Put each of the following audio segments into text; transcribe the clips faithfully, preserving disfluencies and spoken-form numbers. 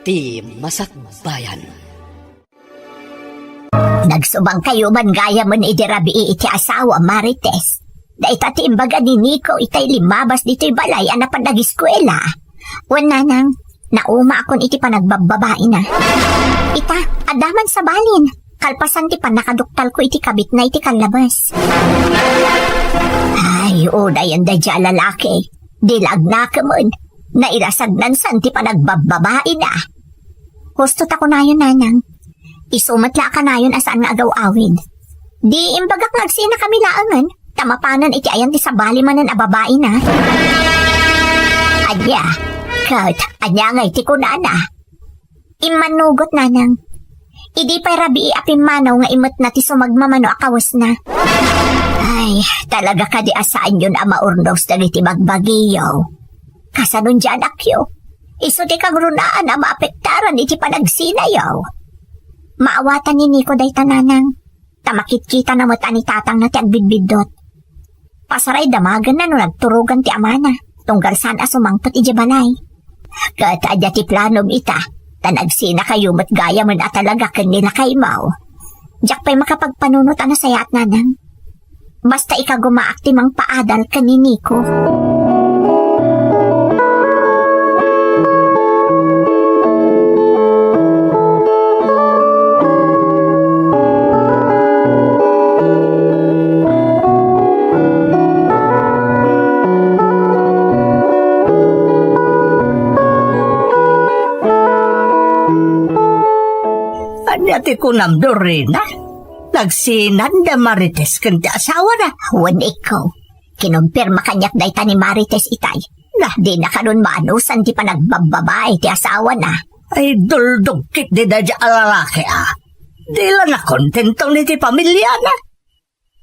Ti Masakbayan. Nagsubangkayo man gayamen idi rabii iti asawa, Marites. Dayta ti imbaga ni Nico itay limmabas ditoy balay a napan agiskuela. Wen, nanang, naumaakon iti panagbabbabaina. Ita, adda man sabalin. Kalpasan ti pannakaduktalko iti kabitna iti kallabas. Ay, unayen daydiay a lalaki. Di la agnakemen. Nairasagnan san ti panagbabbabaina. Husto ta kunayon, nanang. Isu met la a kanayon a saan nga agaw-awid. Di imbagak nga agsinakami laengen, ta mapanen iti ayan ti sabali manen a babaina. Ania? Ket ania ngay ti kunana? Immannugot, nanang. Idi pay rabii a pimmanaw nga imetna ti sumagmamano a kawesna. Ay, talaga kadi a saanyon a maurnos dagiti bagbagiyo? Kasano diay anakyo? Isu ti kangrunaan a maapektaran iti panagsinayo. Maawatan ni Nico dayta, nanang. Ta makitkitana met a ni tatangna ti agbidbiddut. Pasaray damagenna no nagturogan ti amana, tunggal saan a sumangpet idiay balay. Ket adda ti planom ita, ta nagsinakayo met gayamen a talaga ken ni lakaymo. Diak pay makapagpanunot a nasayaat, nanang. Basta ikagumaak ti mangpaadal ken ni Nico. Ania ti kunam, Dorina? Nagsinan da Marites ken ti asawana? Wen, ikko. Kinumpirma kaniak dayta ni Marites itay. Na, dina kanon maanusan ti panagbabbabae ti asawana. Ay, duldog ketdi daydiay a lalaki, a. Di la nakontento iti pamiliana.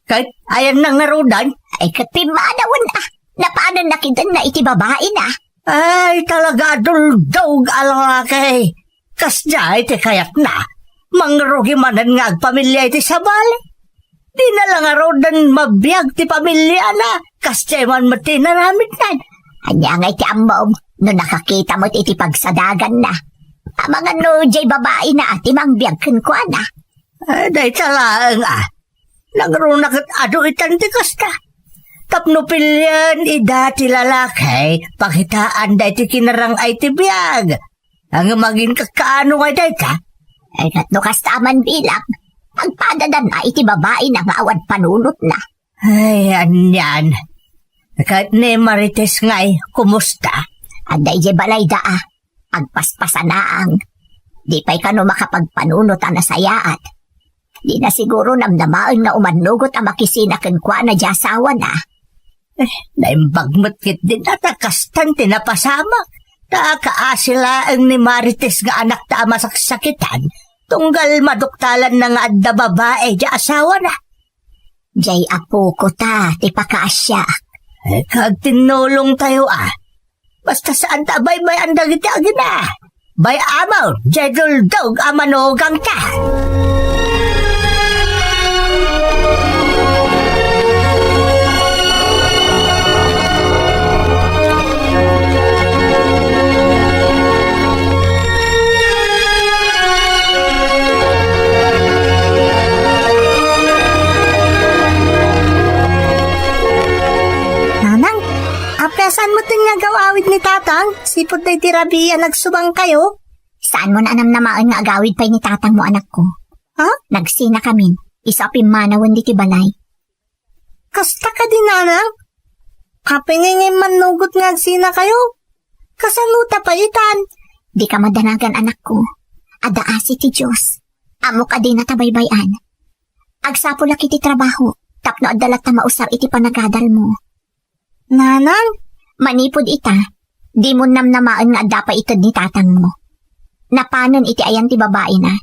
Ket ayanna ngaruden? Ay, ket pimmanawen, a. Napanenna kitaenna iti babaina. Ay, talaga a duldog a lalaki. Kasdiay ti kayatna, mangrugi manen nga agpamilia iti sabali. Dina la ngaruden mabiag ti pamiliana, kasdiay man met ti inaramidna. Ania ngay ti ammom no nakakita met iti pagsadaganna? Amangan no diay babaina ti mangbiag kenkuana. Eh, dayta laeng, a. Nangruna ket adu itan ti kasta. Tapno pilien ida ti lalaki, pakitaanda iti kinarang-ay ti biag. Ngem agin kakkaano ngay dayta? Ay, ket no kasta man bilang, agpadadanna iti babaina nga awan panunotna. Ay, anian. Ket ni Marites ngay, kumusta? Adda idiay balayda, a. Agpaspasanaang. Di pay kano makapagpanunot a nasayaat. Dina siguro namnamaen nga umannugot a makisina kenkuana diay asawana. Eh, naimbag met ketdin a ta kastan ti napasamak. Ta kaasi laeng ni Marites nga anakta a masaksakitan, tunggal maduktalanna nga adda babae diay asawana. Diay apoko ta ti pakaasiak. Eh, kagtinnulongtayo, a. Basta saan ta baybay-an dagiti agina. Bay-amon, diay duldog a manugangta. Nanang, apay a saan met nga agaw-awid ni Tatang, sipud daydi rabii a nagsubangkayo? Saanmon a namnamaen nga agawid pay ni Tatangmo, anakko. Ha? Nagsinakamin, isu a pimmanawen ditoy balay. Kasta kadi, Nanang? Apay ngay nga immannugot nga agsinakayo? Kasano ta pay itan? Dika madanagan, anakko. Adda asi ti Dios. Ammok a dinata baybay-an. Agsapulak iti trabaho, tapno adda latta mausar iti panagadalmo. Nanang? Manipud ita, dimon namnamaen nga adda pay ited ni tatangmo. Napanen iti ayan ti babaina.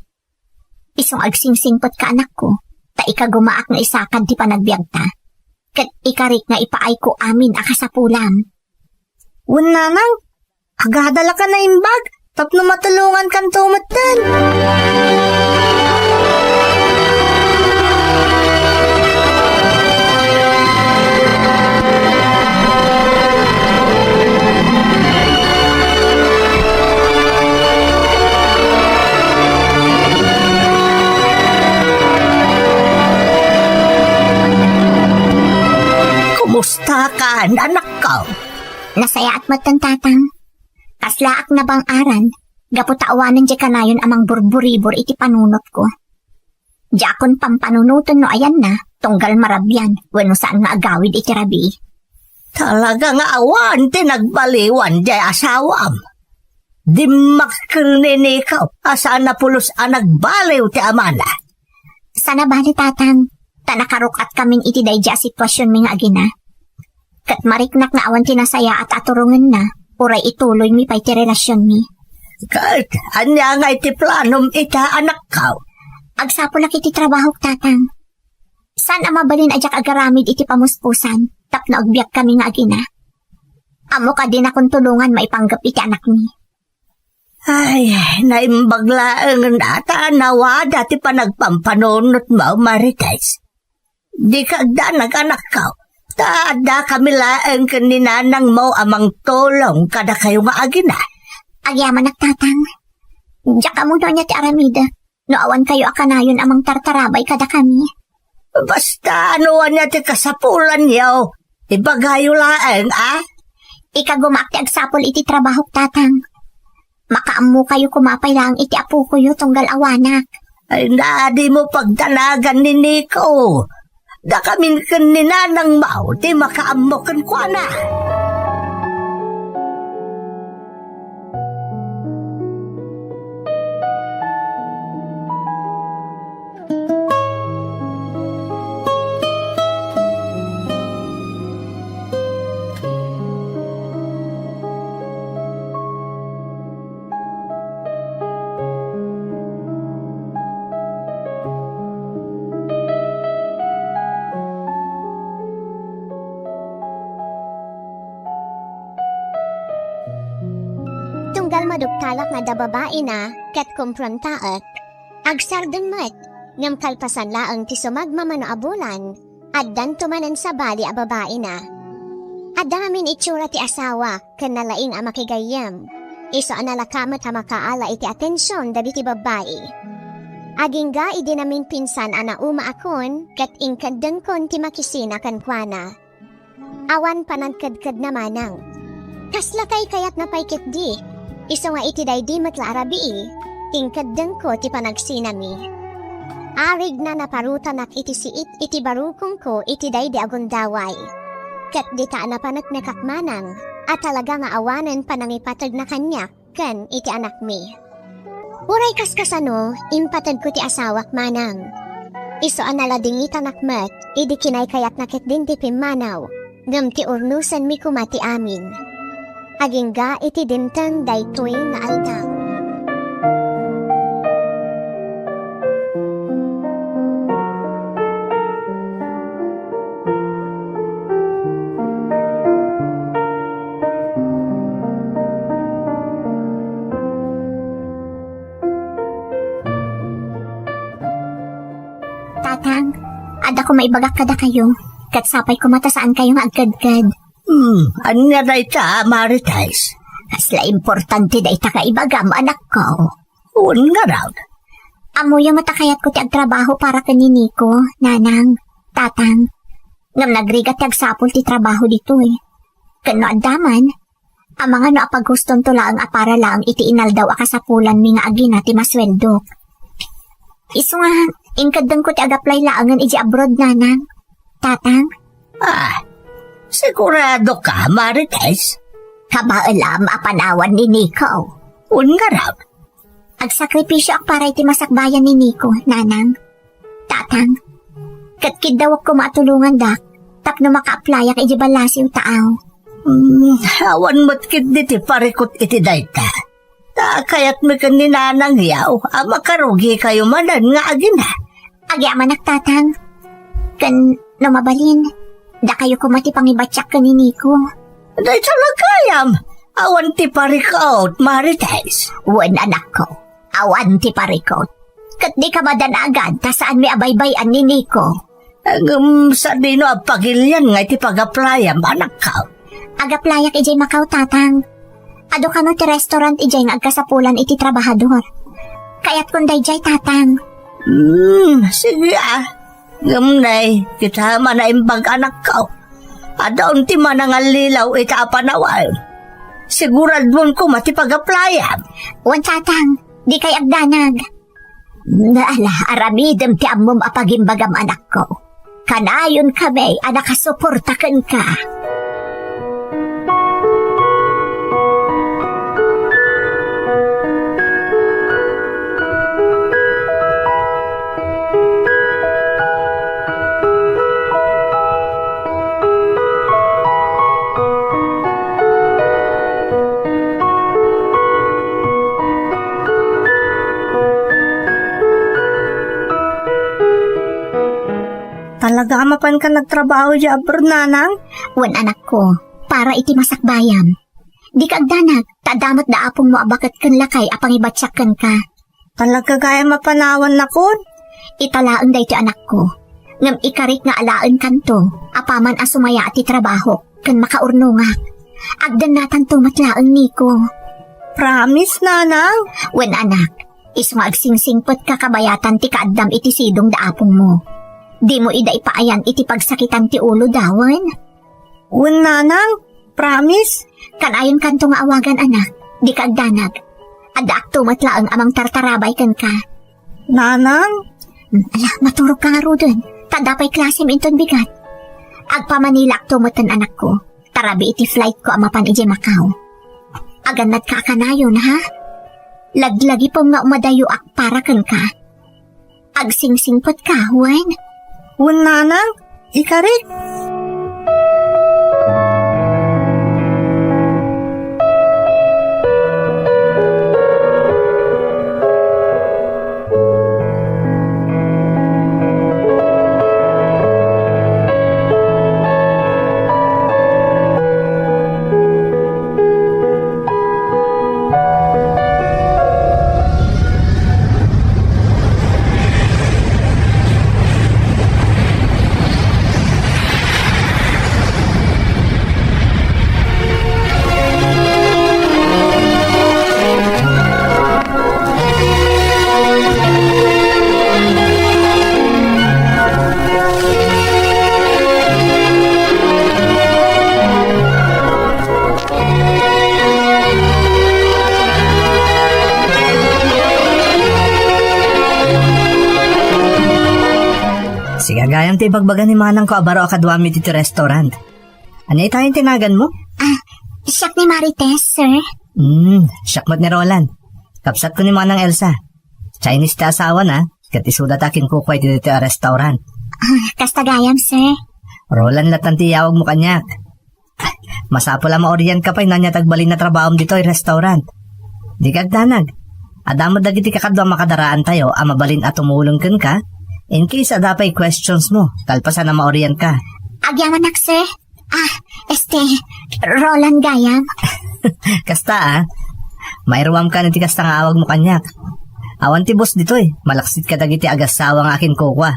Isu nga agsingsingpetka, anakko, ta ikagumaak nga isakad ti panagbiagta. Ket ikarik nga ipaayko amin a kasapulam. Wen, Nanang, agadalak a naimbag tapno matulongankanto metten. Kaan, anakko? Nasayaat metten, Tatang. Kaslaak nabang-aran, gapu ta awanen diay kanayon a mangburburibur iti panunotko. Diakon pampanunoten no ayanna, tunggal marabian, wenno saan nga agawid iti rabii. Talaga nga awan ti nagbaliwan diay asawam. Dimmakkel ni Nico a saan a pulos a nagbaliw ti amana. Saan a bali, Tatang, ta nakaruk-atkamin iti daydi a situasionmi nga agina. Ket mariknak nga awan ti nasayaat a turongenna, uray ituloymi pay ti relasionmi. Ket ania ngay ti planom ita, anakko? Agsapulak iti trabahok, Tatang. Saan a mabalin a diak agaramid iti pamuspusan tapno agbiagkami nga agina. Ammok a dinakon tulongan maipanggep iti anakmi. Ay, naimbag laengen a ta nawada ti panagpampanunotmo, Marites. Dika agdanag, anakko, ta addakami laeng ken ni nanangmo a mangtulong kadakayo nga agina. Agyamanak, Tatang. Diak ammo no ania ti aramidek no awan kayo a kanayon a mangtartarabay kadakami. Basta no ania ti kasapulanyo, ibagayo laeng, a? Ikagumaak ti agsapul iti trabahok, Tatang. Makaammokayo koma pay laeng iti apokoyo tunggal awanak. Ay, na, dimo pagdanagan ni Nico. Dakamin ken ni nanangmo ti makaammo kenkuana. Tunggal maduktalak nga adda babaina ket kumprontaek, agsardeng met, ngem kalpasan laeng ti sumagmamano a bulan, addanto manen sabali a babaina. Adda ngamin itsura ti asawa ken nalaing a makigayyem. Isu a nalaka met a makaala iti atension dagiti babbai. Agingga idi naminpinsan a naumaakon ket inkeddengkon ti makisina kenkuana. Awan panagkedkedna manang. Kasla kaykayatna pay ketdi. Isu nga iti daydi met la a rabii, inkeddengko ti panagsinami. Arigna naparutanak iti siit iti barukongko iti daydi a gundaway. Ket dita a napaneknekak manang a talaga nga awanen panangipategna kaniak ken iti anakmi. Uray kaskasano, impatedko ti asawak manang. Isu a naladingitanak met idi kinaykayatna ketdin ti pimmanaw, ngem ti urnosenmi koma ti amin. Agingga iti dimteng daytoy nga aldaw. Tatang, adda koma ibagak kadakayo, ket sapay koma ta saan kayo nga agkedked. Hmm, ania dayta, Marites? Kasla importante dayta nga ibagam, anakko. Wen ngarud. Ammoyo met a kayatko ti agtrabaho para ken ni Nico, nanang, tatang. Ngem nagrigat ti agsapul ti trabaho ditoy. Ken no adda man, amangan no apaghustonto laeng a para laeng iti inaldaw a kasapulanmi nga agina ti masueldok. Isu nga, inkeddengko ti agaplay laengen idiay abroad, nanang, tatang. Ah, sigurado ka, Marites? Kabaelam a panawan ni Nico. Wen ngarud. Agsakripisioak para iti masakbayan ni Nico, nanang, tatang. Ket kiddawek koma a tulongandak tapno makaaplayak idiay ballasiw taaw. Hmm, awan met ketdi ti parikut iti dayta. Ta kayatmi ken ni nanangyo a makarugikayo manen nga agina. Agyamanak, tatang. Ken no mabalin, dakayo koma ti pangibatiak ken ni Nico. Dayta la gayam, awan ti parikut, Marites. Wen, anakko, awan ti parikut. Ket dika madanagan ta saanmi a baybay-an ni Nico. Ngem sadino a pagilian nga iti pagaplayam, anakko? Agaplayak idiay Macau, tatang. Adu kano ti restaurant idiay nga agkasapulan iti trabahador. Kayatkon daydiay, tatang. Hmm, sige, a. Ngem nay, kita man a imbag, anakko. Adda unti manangallilaw ita a panawen. Siguraduon koma ti pag-applyam. Wen, Tatang, dikay agdanag. Ala, aramidem ti ammom a pagimbagam, anakko. Kanayon kami a nakasuporta kenka. Talaga a mapanka nagtrabaho idiay abroad, nanang? Wen, anakko, para iti masakbayam. Dika agdanag, ta adda met da apongmo a baket ken lakay a pangibatiak kenka. Talaga gayam a panawannakon? Ita laeng daytoy, anakko. Ngem ikarik nga alaenkanto, apaman a sumayaat ti trabahok ken makaurnongak. Agdennatanto met laeng, Nico. Promise, nanang? Wen, anak, isu nga agsingsingpetka kabayatan ti kaaddam iti sidong da apongmo. Dimo ida ipaayan iti pagsakitan ti uloda, wen? Wen, nanang, promise. Kanayonkanto nga awagan, anak. Dika agdanag. Addaakto met laeng a mangtartarabay kenka. Nanang? Hmm, ala, maturogka ngaruden. Ta adda pay klasem inton bigat. Agpamanilaakto metten, anakko. Tarabi iti flightko a mapan idiay Macau. Agannadka a kanayon, ha? Laglagipem nga umadayoak para kenka. Agsingsingpetka, wen? Wen, nanang, ikarik. Sige, gayam ti ibagbaga ni manangko a baro a kaduami ditoy restaurant. Ania itayen ti naganmo? Ah, siak ni Marites, sir. Hmm, siak met ni Roland. Kabsatko ni Manang Elsa. Chinese ti asawana, ket isuda ta kinkukua iti ditoy a restaurant. Ah, kasta gayam, sir. Roland latta ti iyawagmo kaniak. Masapul a maorientka pay no ania ti agbalin a trabahom ditoy restaurant. Dika agdanag. Adda met dagiti kakaduam a kadaraantayo a mabalin a tumulong kenka in case adda pay questionsmo kalpasan a maorientka. Agyamanak, sir. Ah, este, Roland gayam. Kasta, ah. Mairuamkan iti kasta nga awagmo kaniak. Awan ti boss ditoy, malaksid kadagiti agassawa nga akinkukua.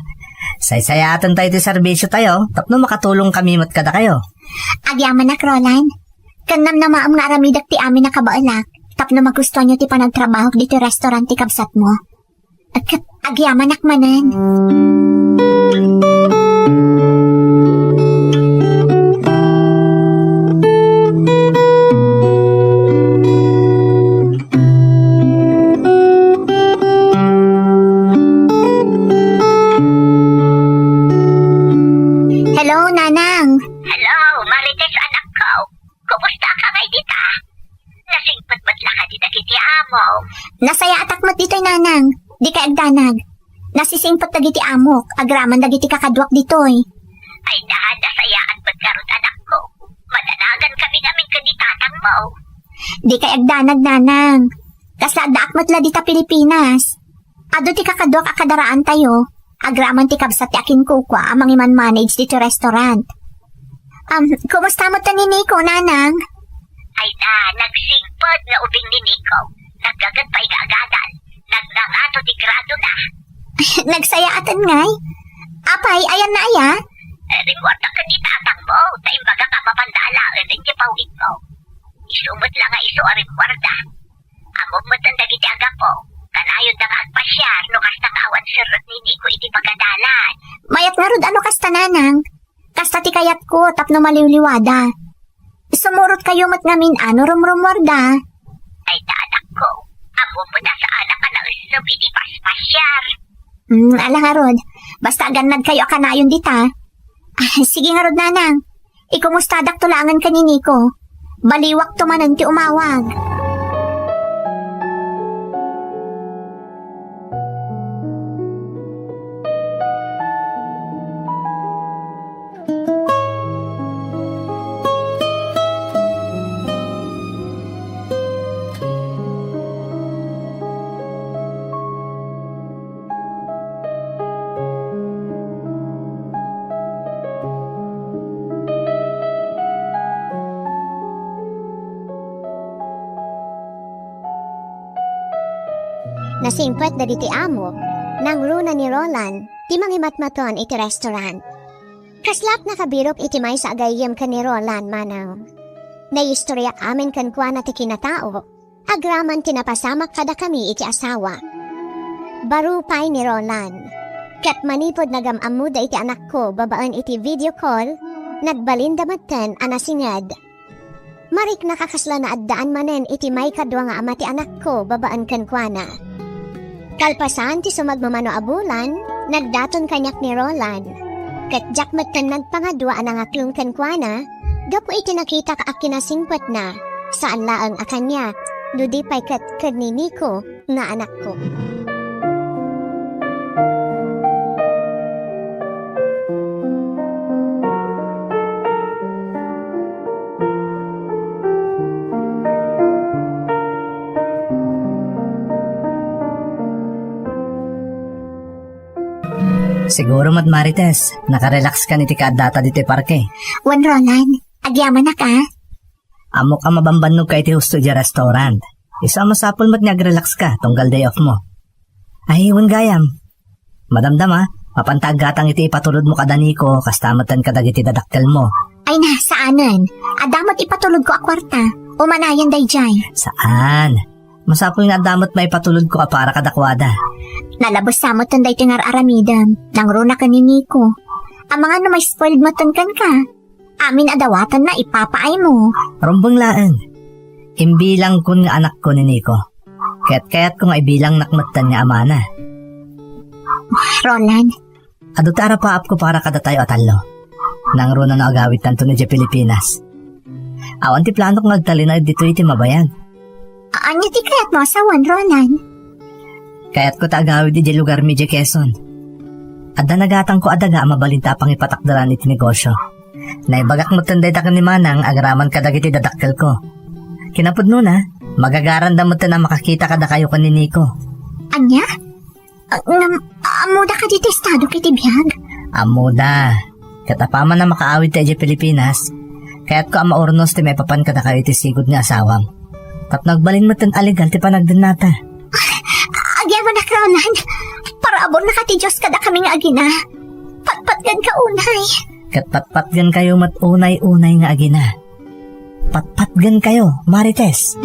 Saysayaaten tayo ti serbisiotayo tapno makatulongkami met kadakayo. Agyamanak, Roland. Ken namnamaem nga aramidek ti amin a kabaelak tapno magustuanyo ti panagtrabahok ditoy restaurant ti kabsatmo. Ket agyamanak manen. Hello, Nanang. Hello, Marites, anakko. Kumusta ka ngay dita? Nasingpet met la kadi dagiti amo? Nasayaatak met ditoy, Nanang. Dikay agdanag. Nasisingpet dagiti amok, agraman dagiti kakaduak ditoy. Ay, da, nasayaat met ngarud, anakko. Madanagan kami ngamin ken ni tatangmo. Dikay agdanag, Nanang. Kasla addaak met la dita Pilipinas. Adu ti kakaduak a kadaraantayo. Agraman ti kabsat ti akinkukua a mangiman-manage ditoy restaurant. Um, kumusta met ni Nico, Nanang? Ay da, nagsingpet nga ubing ni Nico. Naggaget pay nga agadal. Nagnangato ti gradona. Nagsayaaten ngay? Apay, ayanna aya? Eh, rimmuarda ken ni tatangmo, ta imbagak a mapanda alaen iti pawigmo. Isu met la nga isu a rimmuarda. Ammom metten dagiti agapo, kanayonda nga agpasiar no kasta nga awan serrek ni Nico iti pagadalan. Mayat ngarud a no kasta, Nanang. Kasta ti kayatko tapno maliwliwada. Sumurotkayo met ngamin a no rumrumuarda. Ay, ta anakko, ammom met a saanak a naessep iti paspasiar. Hmm, ala ngarud. Basta agannadkayo a kanayon dita. Ah, sige ngarud, nanang. Ikumustadakto laengen ken ni Nico. Baliwakto manen ti umawag. Nasingpet dagiti amo, nangruna ni Roland ti mangimatmaton iti restaurant. Kaslaak nakabirok iti maysa a gayyem ken ni Roland, manang. Naistoriak amin kenkuana ti kinatao, agraman ti napasamak kadakami iti asawa. Baro pay ni Roland. Ket manipud nagam-ammoda iti anakko babaen iti video call, nagbalinda metten a nasinged. Mariknak a kasla naaddaan manen iti maikadua nga ama ti anakko babaen kenkuana. Kalpasan ti sumagmamano a bulan, nagdaton kaniak ni Roland. Ket diak metten nagpangadua a nangaklong kenkuana gapu iti nakitak a kinasingpetna, saan laeng a kaniak, no di pay ket ken ni Nico nga anakko. Siguro met, Marites, nakarelax kan iti kaaddata ditoy parke. Wen, Roland, agyamanak a. Ammok a mabambannogka iti husto idiay restaurant. Isu a masapul met nga agrelaxka tunggal day off mo. Ay, wen gayam. Madamdama, mapanta aggatang iti ipatulodmo kada Nico, kasta metten kadagiti dadakkelmo. Ay na, saanen. Adda met ipatulodko a kuarta. Umanayen daydiay. Saan? Masapul nga adda met maipatulodko a para kadakuada. Nalabes sa metten daytoy nga ar-aramidem. Nangruna ken ni Nico. Amangan no ma-spoiled metten kenka. Amin a dawatenna ipapaaymo. Rumbeng laeng. Imbilangkon nga anakko ni Nico. Ket kayatko nga ibilangnak metten nga amana. Roland. Adu ti arapaapko para kadatayo a tallo. Nangruna no agawidtanton idiay Pilipinas. Awan ti planok nga agtalinaed ditoy iti mabayag. Ania ti kayatmo a sawen, Roland? Kayatko ta agawid idiay lugarmi idiay Quezon. Adda nagatangko a daga a mabalinta a pangipatakderan iti negosio. Naibagak metten dayta ken ni Manang agraman kadagiti dadakkelko. Kinapudnona, magagaranda metten a makakita kadakayo ken ni Nico. Ania? Ngem, ammoda kadi ti estadok iti biag? Ammoda. Ket apaman a makaawidta idiay Pilipinas, kayatko a maurnos ti maipapan kadakayo iti sigud nga asawam. Tapno agbalin metten a legal ti panagdennata. Agyamanak, Roland. Paraburna ka ti Dios kadakami nga agina. Patpatgenka unay. Ket patpatgenkayo met unay-unay nga agina. Patpatgenkayo, Marites.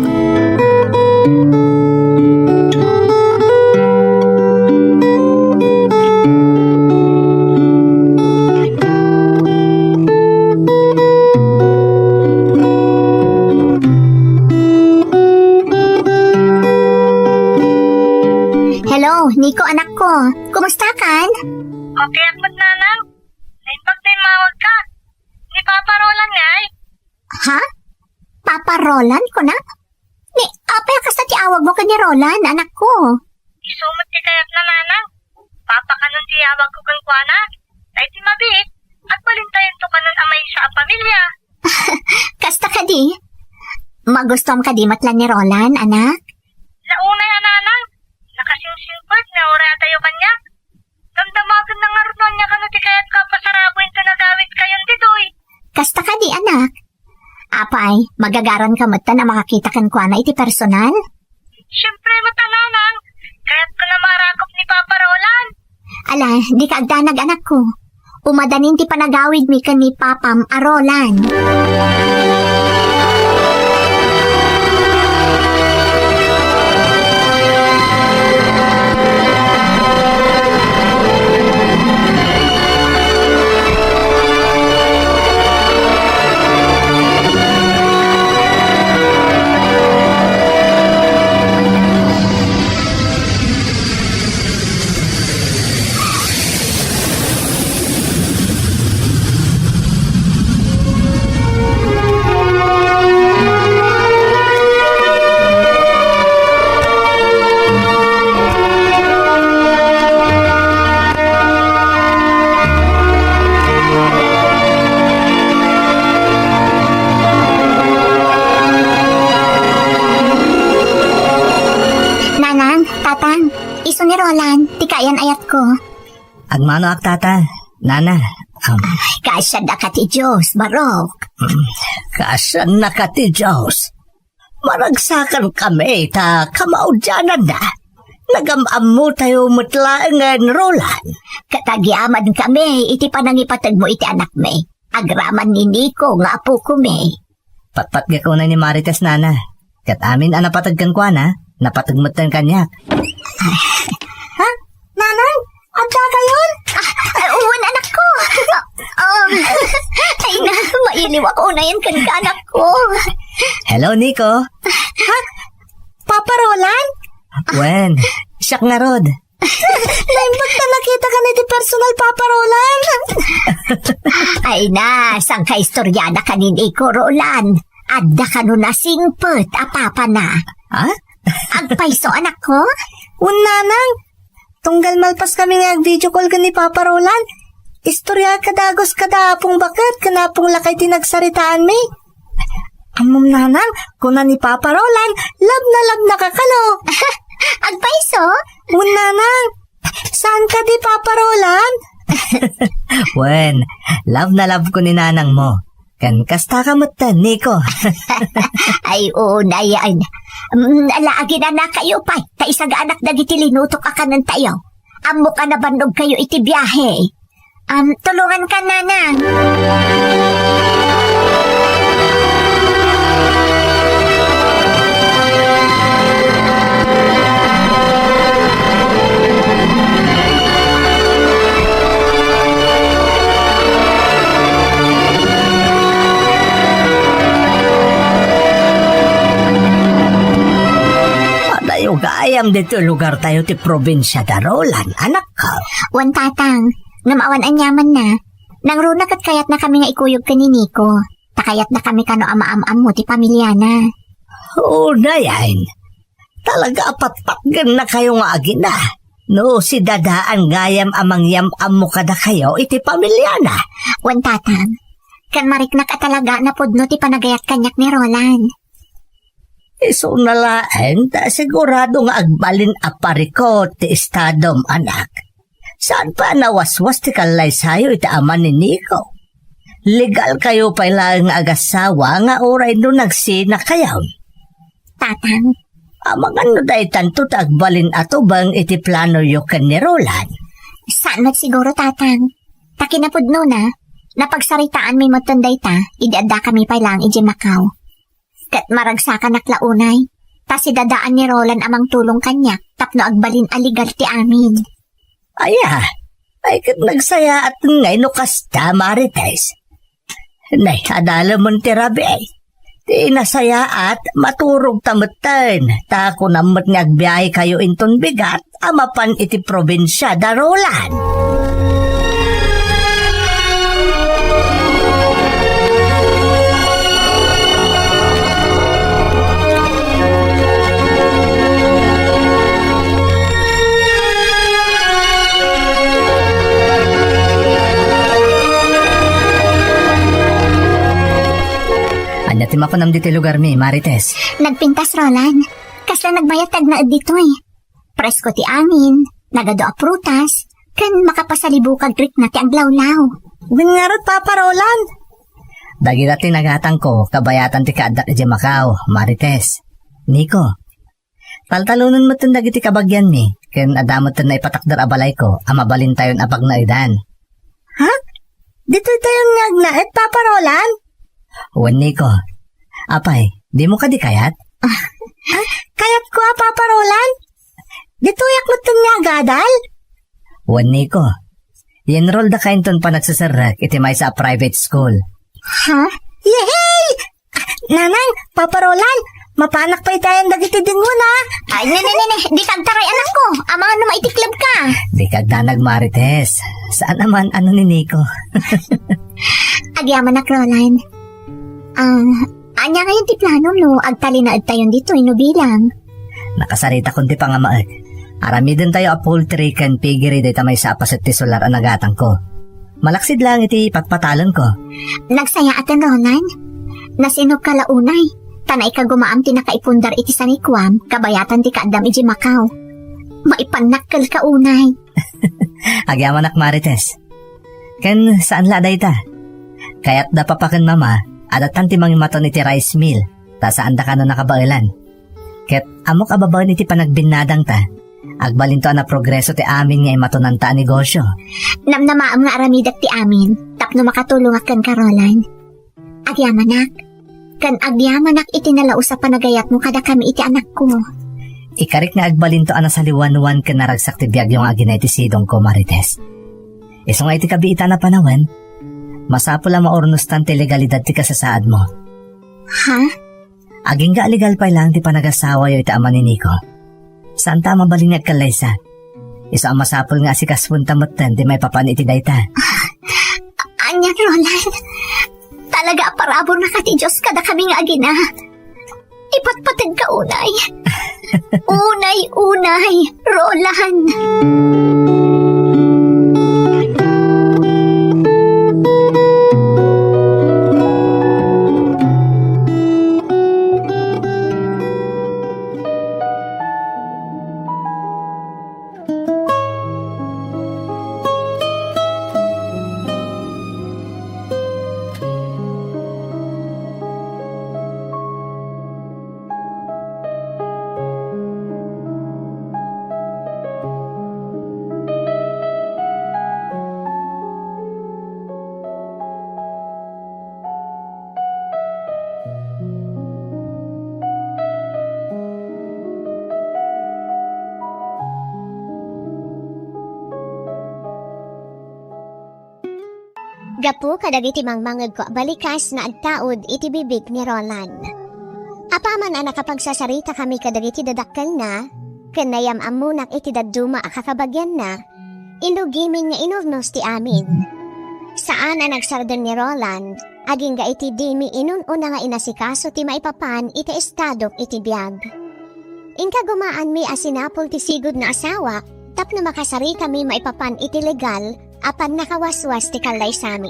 Hello, Nico, anakko. Kumusta kan? Okay ak met, nanang. Naimbag ta immawagka. Ni Papa Roland ngay? Ha? Papa Roland, kuna? Ni, apay a kasta ti awagmo ken ni Roland, anakko? Isu met ti kayatna, nanang. Papa kanon ti awagko kenkuana. Tay ti mabiit, agbalintayonto kanon a maysa a pamilia. Kasta kadi? Magustuam kadi met la ni Roland, anak? Naunay a, nanang. Nakasingsingpet nga uray atayo kaniak. Damdamagenna ngarud no ania kano ti kayatko a pasarabuentayon ti agawidkayon ditoy. Kasta kadi, anak? Apay, magagaranka metten a makakita kenkuana iti personal? Siempre met a, nanang. Kayatko a maarakop ni Papa Roland. Ala, dika agdanag, anakko. Umadanin ti panagawidmi ken ni Papam a Roland. Isu ni Roland, ti kaayan-ayatko. Agmanoak, tata, nana. Um, Kaasiannaka ti Dios, Barok. Kaasiannaka ti Dios. Maragsakankami ta kamaudiananna. Nagam-ammotayo met laengen, Roland. Ket agyamankami iti panangipategmo iti anakmi. Agraman ni Nico nga apokomi. Patpatgek unay ni Marites, nana. Ket amin a napateg kenkuana, napateg metten kaniak. Ha? Nanang? Addakayon? Ah, ah, wen, anakko. Ah, um, ay na, mailiwak unayen kenka, anakko. Hello, Nico. Ha? Papa Roland? Wen, siak ngarud. Naimbag ta nakitakan iti personal, Papa Roland. Ay na, saan ka istoriana kanin iko, Roland? Adda kano nasingpet a papana? Ha? Agpayso, anakko? Wen, nanang. Tunggal malpaskami nga ag-video call ken ni Papa Roland, istorya kadagus kada Apong Baket ken Apong Lakay ti nagsaritaanmi. Ammom, nanang, kuna ni Papa Roland, love na love na ka kano. Agpayso? Wen, nanang. Saan kadi, Papa Roland? Wen, love na love ko ni nanang mo. Ken kasta ka metten, Nico. Ay, oo, nayan. Mm, ala, aginanakayo pay, ta isagaanak dagiti linutok a kanentayo. Ammok a nabannog kayo iti biahe. Um, tulungan ka, nanang. Adayo gayam ditoy lugartayo ti probinsia da Roland, anakko. Wen, tatang, ngem awan aniamanna. Nangruna ket kayatnakami nga ikuyog ken ni Nico. Ta kayatnakami kano a maam-ammo ti pamiliana. Unayen, talaga a patpatgennakayo nga agina. No si dadaan gayam a mangyam-ammo kadakayo iti pamiliana. Wen, tatang. Ken mariknak a talaga a napudno ti panagayat kaniak ni Roland. Isuna laeng ta sigurado nga agbalin a parikut ti estadom, anak. Saan pay a nawaswas ti kallaysayo iti ama ni Nico. Legal kayo pay laeng nga agassawa nga uray no nagsinakayo. Tatang. Amangan no daytanto ti agbalin a tubeng iti planoyo ken ni Roland. Saan met siguro, tatang. Ta kinapudnona, napagsaritaanmi metten dayta idi addakami pay laeng idiay Macau. Ket maragsakanak la unay, ta si dadaan ni Roland a mangtulong kaniak tapno agbalin a legal ti amin. Aya, ay ket nagsayaat ngay no kasta, Marites. Nay, adalemen ti rabii. Ti nasayaat, maturog ta metten, ta kunam met nga agbiahe kayo inton bigat a mapan iti probinsia da Roland. Ania ti makunam ditoy lugarmi, Marites? Nagpintas, Roland. Kasla nagbayat ti agnaed ditoy. Presko ti angin, nagadu a prutas, ken makapasalibukag rikna ti aglawlaw. Wen ngarud, Papa Roland. Dagita ti nagatangko, kabayatan ti kaaddak idiay Macau, Marites. Nico, taltalonen metten dagiti kabagianmi, ken adda metten naipatakder a balayko a mabalintayon a pagnaedan. Ha? Ditoytayon nga agnaed, Papa Roland? Wen, Nico. Apay, dimo kadi kayat? Ah, kayatko a, Papa Roland. Ditoyak metten nga agadal? Wen, Nico. I-enroll daka inton panagseserrek iti maysa a private school. Ha? Yehey! Nanang, Papa Roland, mapanak pay tayon dagiti dingon, a. Ay, ne, ne, ne, ne, dika agtaray, anakko. Amangan no maitikleb ka. Dika agdanag, Marites. Saan a maan-ano ni Nico. Agyamanak, Roland. Ah, ania ngayon ti planom no agtalinaedtayon ditoy no bilang? Nakasaritakon ti pangamaek. Aramidentayo a poultry ken piggery dayta maysa a paset ti solar a nagatangko. Malaksid laeng iti patpatalenko. Nagsayaaten, Roland. Nasinopka la unay, ta naikagumaam ti nakaipundar iti sanikuam kabayatan ti kaaddam idiay Macau. Maipannak kalka unay. Agyamanak, Marites. Ken saan la dayta. Kayatda papa ken mama, adda tan ti mangimaton iti rice mill, ta saanda kano nakabaelan. Ket ammok a babaen iti panagbinnadangta, agbalinto a naprogreso ti amin nga imatonanta a negosio. Namnamaem nga aramidek ti amin tapno makatulongak kenka, Roland. Agyamanak, ken agyamanak iti nalaus a panagayatmo kadakami iti anakko. Ikarik nga agbalinto a nasaliwanwan ken naragsak ti biagyo nga agina iti sidongko, Marites. Isu nga iti kabiitan a panawen, masapul a maurnostan ti legalidad ti kasasaadmo. Ha? Agingga a legal pay laeng ti panagasawayo iti ama ni Nico. Saanta a mabalin nga agkallaysa. Isu a masapul nga asikasuenta metten ti maipapan iti dayta. Ania, Roland? Talaga a paraburna ka ti Dios kadakami nga agina. Ipatpategka unay. Unay, unay, Roland. Gapu kadagiti mangmangegko a balikas nga agtaud iti bibig ni Roland. Apaman a nakapagsasaritakami kadagiti dadakkelna, ken nayam-ammonak iti dadduma a kakabagianna, inrugimin nga inurnos ti amin. Saan a nagsardeng ni Roland, agingga iti dimi inun-una nga inasikaso ti maipapan iti estadok iti biag. Inkagumaanmi a sinapul ti sigud nga asawak tapno makasaritami maipapan iti legal a pannakawaswas ti kallaysami.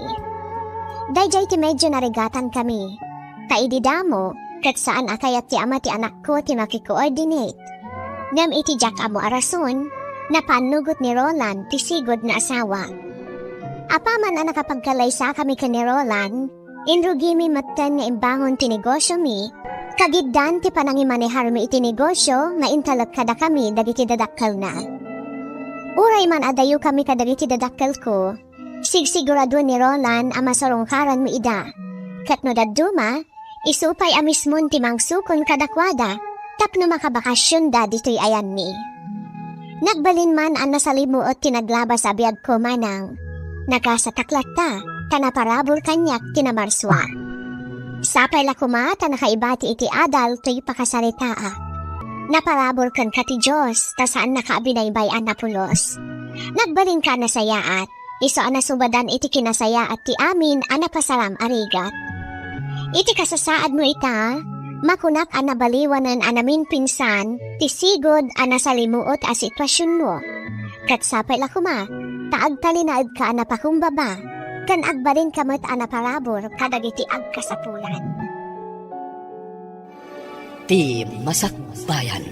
Daydiay ti medyo narigatankami, ta idi damo, ket saan a kayat ti ama ti anakko ti makikoordinate. Ngem iti diak ammo a rason, napannugot ni Roland ti sigud nga asawa. Apaman a nakapagkallaysakami ken ni Roland, inrugimi metten nga imbangon ti negosiomi, kagiddan ti panangimaneharmi iti negosio nga intalek kadakami dagiti dadakkelna. Uray man a dayokami kadagiti dadakkelko, sigsiguradoen ni Roland a masurungkaranmi ida. Ket no dadduma, isu pay a mismon ti mangsukon kadakuada tapno makabakasionda ditoy ayanmi. Nagbalin man a nasalimuot ti naglabas a biagko manang nagasatak latta ta naparabur kaniak ti namarsua. Sapay la koma ta nakaibati iti adal toy pakasaritaak. Naparabur kenka ti Dios ta saannaka a binaybay-an a pulos. Nagbalinka a nasayaat, isu a nasubadan iti kinasayaat ti amin a napasaram a rigat. Iti kasasaadmo ita, makunak a nabaliwanen a naminpinsan ti sigud a nasalimuot a situasionmo. Ket sapay la koma, ta agtalinaedka a napakumbaba, ken agbalinka met a naparabur kadagiti agkasapulan. Ti masakbayan.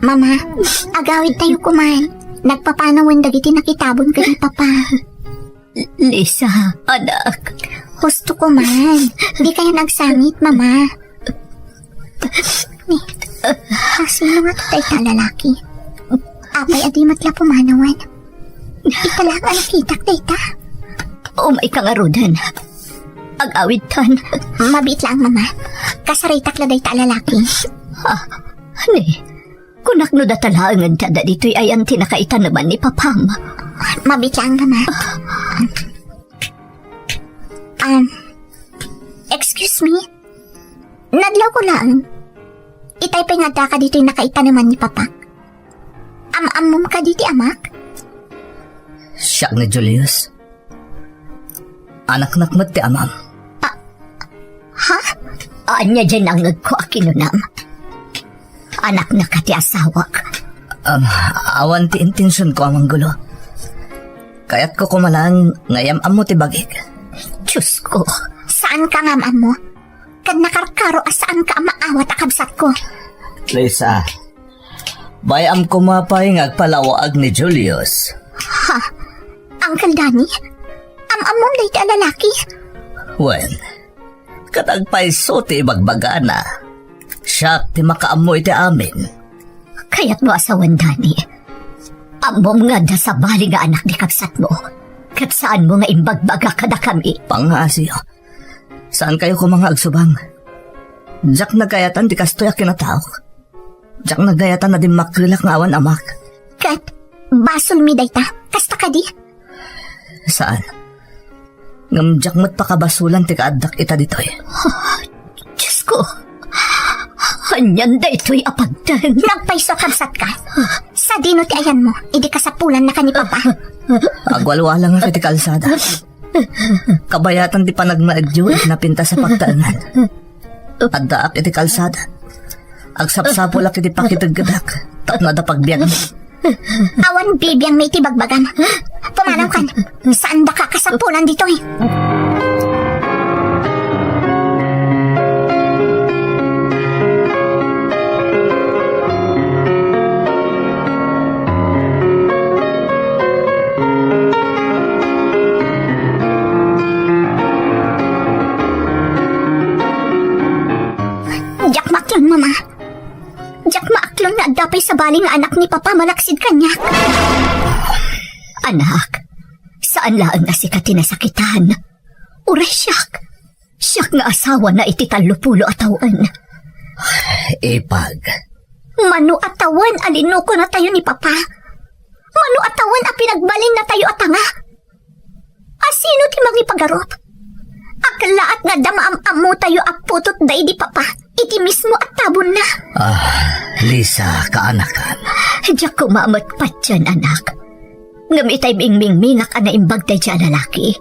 Mama, agawidtayo koman. Nagpapanawen dagiti nakitabon ken ni Papa. Lisa, anak. Husto koman. Dikayo agsangit, Mama. Ni, sino nga dayta a lalaki? Apay a di met la pumanawen? Ita laeng a nakitak dayta. Umayka ngaruden. Agawidtan. Mabiit laeng, Mama. Kasaritak la dayta a lalaki. Ha? Ni, kunak no data laengen ti adda ditoy ayan ti nakaitaneman ni Papam. Mabiit laeng, Mama. Um, excuse me? Nadlawko laeng. Itay pay nga addaka ditoy nakaitaneman ni Papak. Am-ammom kadi ti amak? Siak ni Julius. Anaknak met ti amam. Ah, ha? Ania diay nangngegko a kinunam? Anaknaka ti asawak. Um, awan ti intensionko a manggulo. Kayatko koma laeng nga iyam-ammo ti bagik. Diosko. Saanka nga am-ammo? Ket nakarkaro a saanka a maawat a kabsatko. Lisa, bay-am koma pay nga agpalawaag ni Julius. Ha? Uncle Danny? Am-ammom daytoy a lalaki? Wen, ket agpayso ti ibagbagana. Siak ti makaammo iti amin. Kayatmo a sawen, Danny. Ammom nga adda sabali nga anak ni kabsatmo. Ket saanmo nga imbagbaga kadakami. Pangngaasim. Saankayo koma nga agsubang. Diak nagayatan ti kastoy a kinataok. Diak nagayatan a dimmakkelak nga awan amak. Ket, basolmi dayta. Kasta kadi? Saan? Ngem diak met pakabasolan ti kaaddak ita ditoy. Diosko, anian daytoy a pagteng? Nagpayso a kabsatka. Sadino ti ayanmo, idi kasapulannaka ni Papa? Agwalwalangak iti kalsada. Kabayatan ti panagnaedyo iti napintas a pagtaengan. Addaak iti kalsada. Agsapsapulak iti pakiteggedak tapno adda pagbiagmi. Awan bibiangmi iti bagbagam. Pumanawkan. Saandaka kasapulan ditoy. Diak maaklon, Mama. Diak maaklon nga adda pay sabali nga anak ni Papa malaksid kaniak. Anak, saan laeng a sika ti nasakitan. Uray siak. Siak nga asawana iti tallopulo a tawen. Ipag. Mano a tawen a linukonatayo ni Papa? Mano a tawen a pinagbalinnatayo a tanga? A sino ti mangipagarup? Aglaat nga adda maam-ammotayo a putot daydi Papa iti mismo a tabonna. Ah, Lisa, kaanakan. Diak koma met patien, anak. Ngem itay mingmingminak a naimbag daydi a lalaki,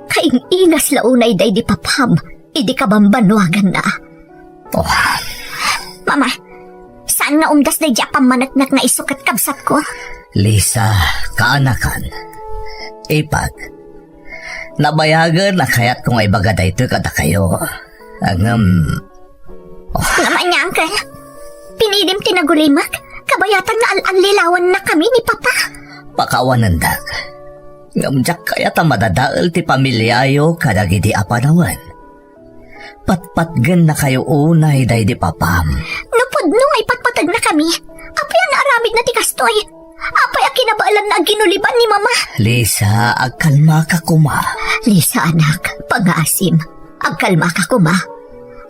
kaing-ingas la unay daydi Papam idi kabambannuaganna. Oh. Mama, saan nga umdas daydi a pammaneknek nga isu ket kabsatko? Lisa, kaanakan. Ipag, nabayagen a kayatko nga ibaga daytoy kadakayo. Ngem, oh. Ngem ania, Uncle? Pinilim ti nagulimek, kabayatan nga al-allilawannakami ni Papa. Pakawanendak. Ngem diak kayat a madadael ti pamiliayo kadagidi a panawen. Patpatgennakayo unay daydi Papam. No pudno nga ipatpategnakami, apay a naaramidna ti kastoy? Apay a kinabaelanna a ginuliban ni Mama? Lisa, agkalmaka koma. Lisa, anak, pangngaasim. Agkalmaka koma.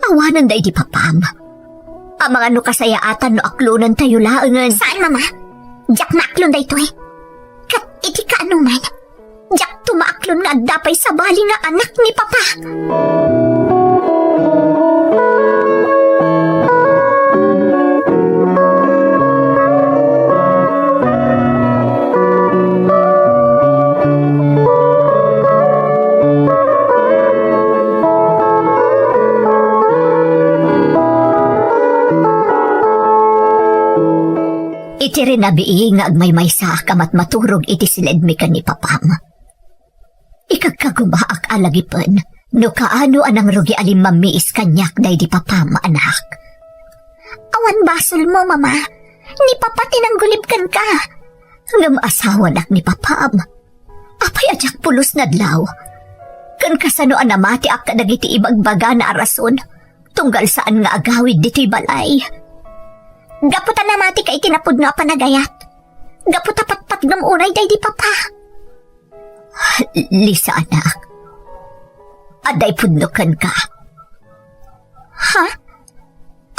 Awanen daydi Papam. Amangan no kasayaatan no aklonentayo laengen. Saan, Mama. Diak maaklon daytoy. Ket iti kaanoman, diakto maaklon nga adda pay sabali nga anak ni Papa. Iti rinabii nga agmaymaysaak a matmaturog iti siledmi ken ni Papam, ikagkagumaak a lagipen no kaano a nangrugi a limmammiis kaniak daydi Papam, anak. Awan basolmo, Mama. Ni Papa ti nanggulib kenka. Ngem asawanak ni Papam. Apay a diak pulos nadlaw? Ken kasano a namatiak kadagiti ibagbagana a rason tunggal saan nga agawid ditoy balay? Gapu ta namatika iti napudno a panagayat. Gapu ta patpatgem unay daydi Papa. Lisa, anak. Adda ipudno kenka. Ha?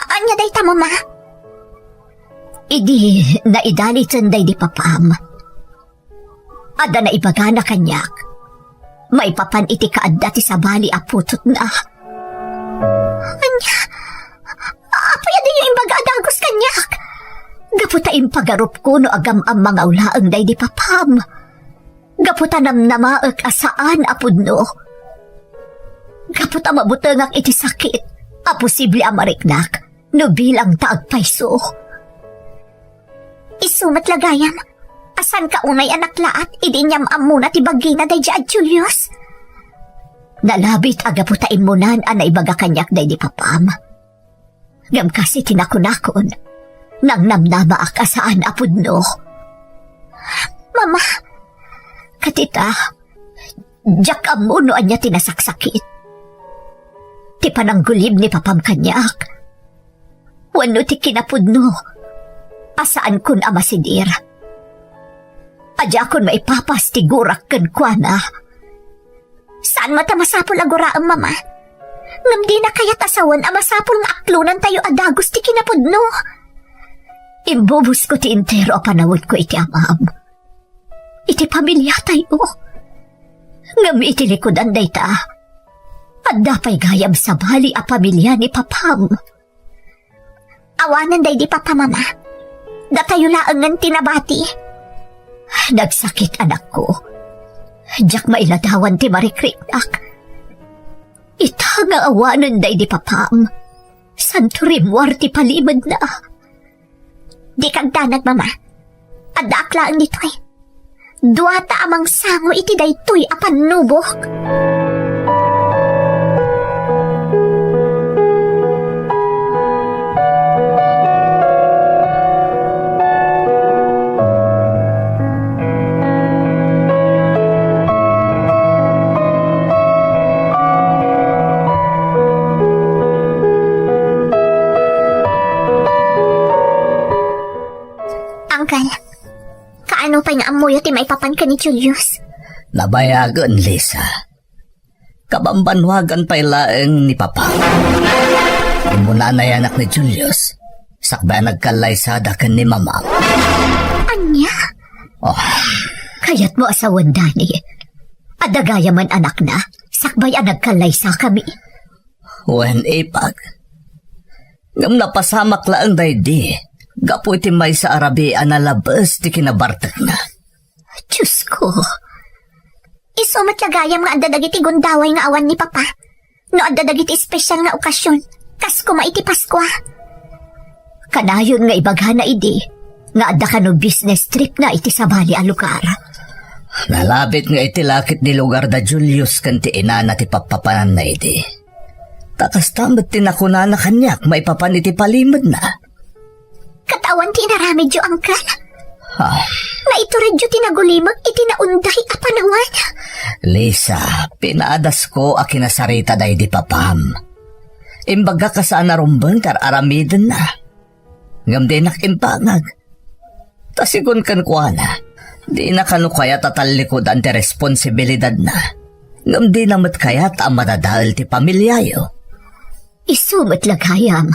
Ania dayta, Mama? Idi naidaliten daydi Papam, adda naibagana kaniak maipapan iti kaadda ti sabali a putotna. Ania? Apay a diyo imbaga a dagus kaniak? Gapu ta impagarupko no agam-am nga ulaeng daydi Papam. Gapu ta namnamaek a saan a pudno. Gapu ta mabutengak iti sakit a posible a mariknak no bilang ta agpayso. Isu met la gayam a saanka unay a naklaat idi inyam-ammona ti bagina daydi a Julius. Nalabit a gapu ta immunan a naibaga kaniak daydi Papam. Ngem kas iti nakunakon, nangnamnamaak a saan a pudno. Mama, ket ita, diak ammo no ania ti nasaksakit. Ti pananggulim ni papam kaniak, wenno ti kinapudno a saankon a masidir. Adiakon maipapas ti gurak kenkuana. Saan met a masapul a guraem, Mama. Ngem dina kayat a sawen a masapul nga aklonantayo a dagus ti kinapudno. Imbubosko ti entero a panawenko iti amam, iti pamiliatayo. Ngem iti likudan dayta, adda pay gayam sabali a pamilia ni papam. Awanen daydi papa, Mama. Datayo laengen ti nabati. Nagsakit, anakko. Diak mailadawan ti marikriknak. Ita nga awanen daydi papam, santo rimmuar ti palimedna. Dika agdanag, Mama. Addaak laeng ditoy. Duata a mangsango iti daytoy a pannubok. Uncle, kaano pay nga ammoyo ti maipapan ken ni Julius? Nabayagen, Lisa. Kabambanwagan pay laeng ni Papa. Immuna a nayanak ni Julius, sakbay a nagkallaysada ken ni Mama. Ania? Oh. Kayatmo a sawen, Dani. Adda gayamen anakna, sakbay a nagkallaysakami. Wen, ipag. Ngem napasamak laeng daydi, gapu iti maysa a rabii a nalabes ti kinabartekna. Diosko, isu met la gayam nga adda dagiti gundaway nga awan ni Papa. No adda dagiti espesial nga okasion, kas koma iti Paskua. Kanayon nga ibagana idi nga adda kano business tripna iti sabali a lugar. Nalabit nga iti lakit ni lugar da Julius ken ti inana ti pappapananna idi. Ta kasta met ti nakunana kaniak maipapan iti palimedna. Ket awan ti inaramidyo, Uncle? Ah. Naituredyo ti nagulimek iti naunday a panawen. Lisa, pinadasko a kinasarita daydi papam. Imbagak a saan a rumbeng ti ar-aramidenna. Ngem dinak imbangag. Ta sigun kenkuana, dina kano kayat a tallikudan ti responsibilidadna. Ngem dina met kayat a madadael ti pamiliayo. Isu met la gayam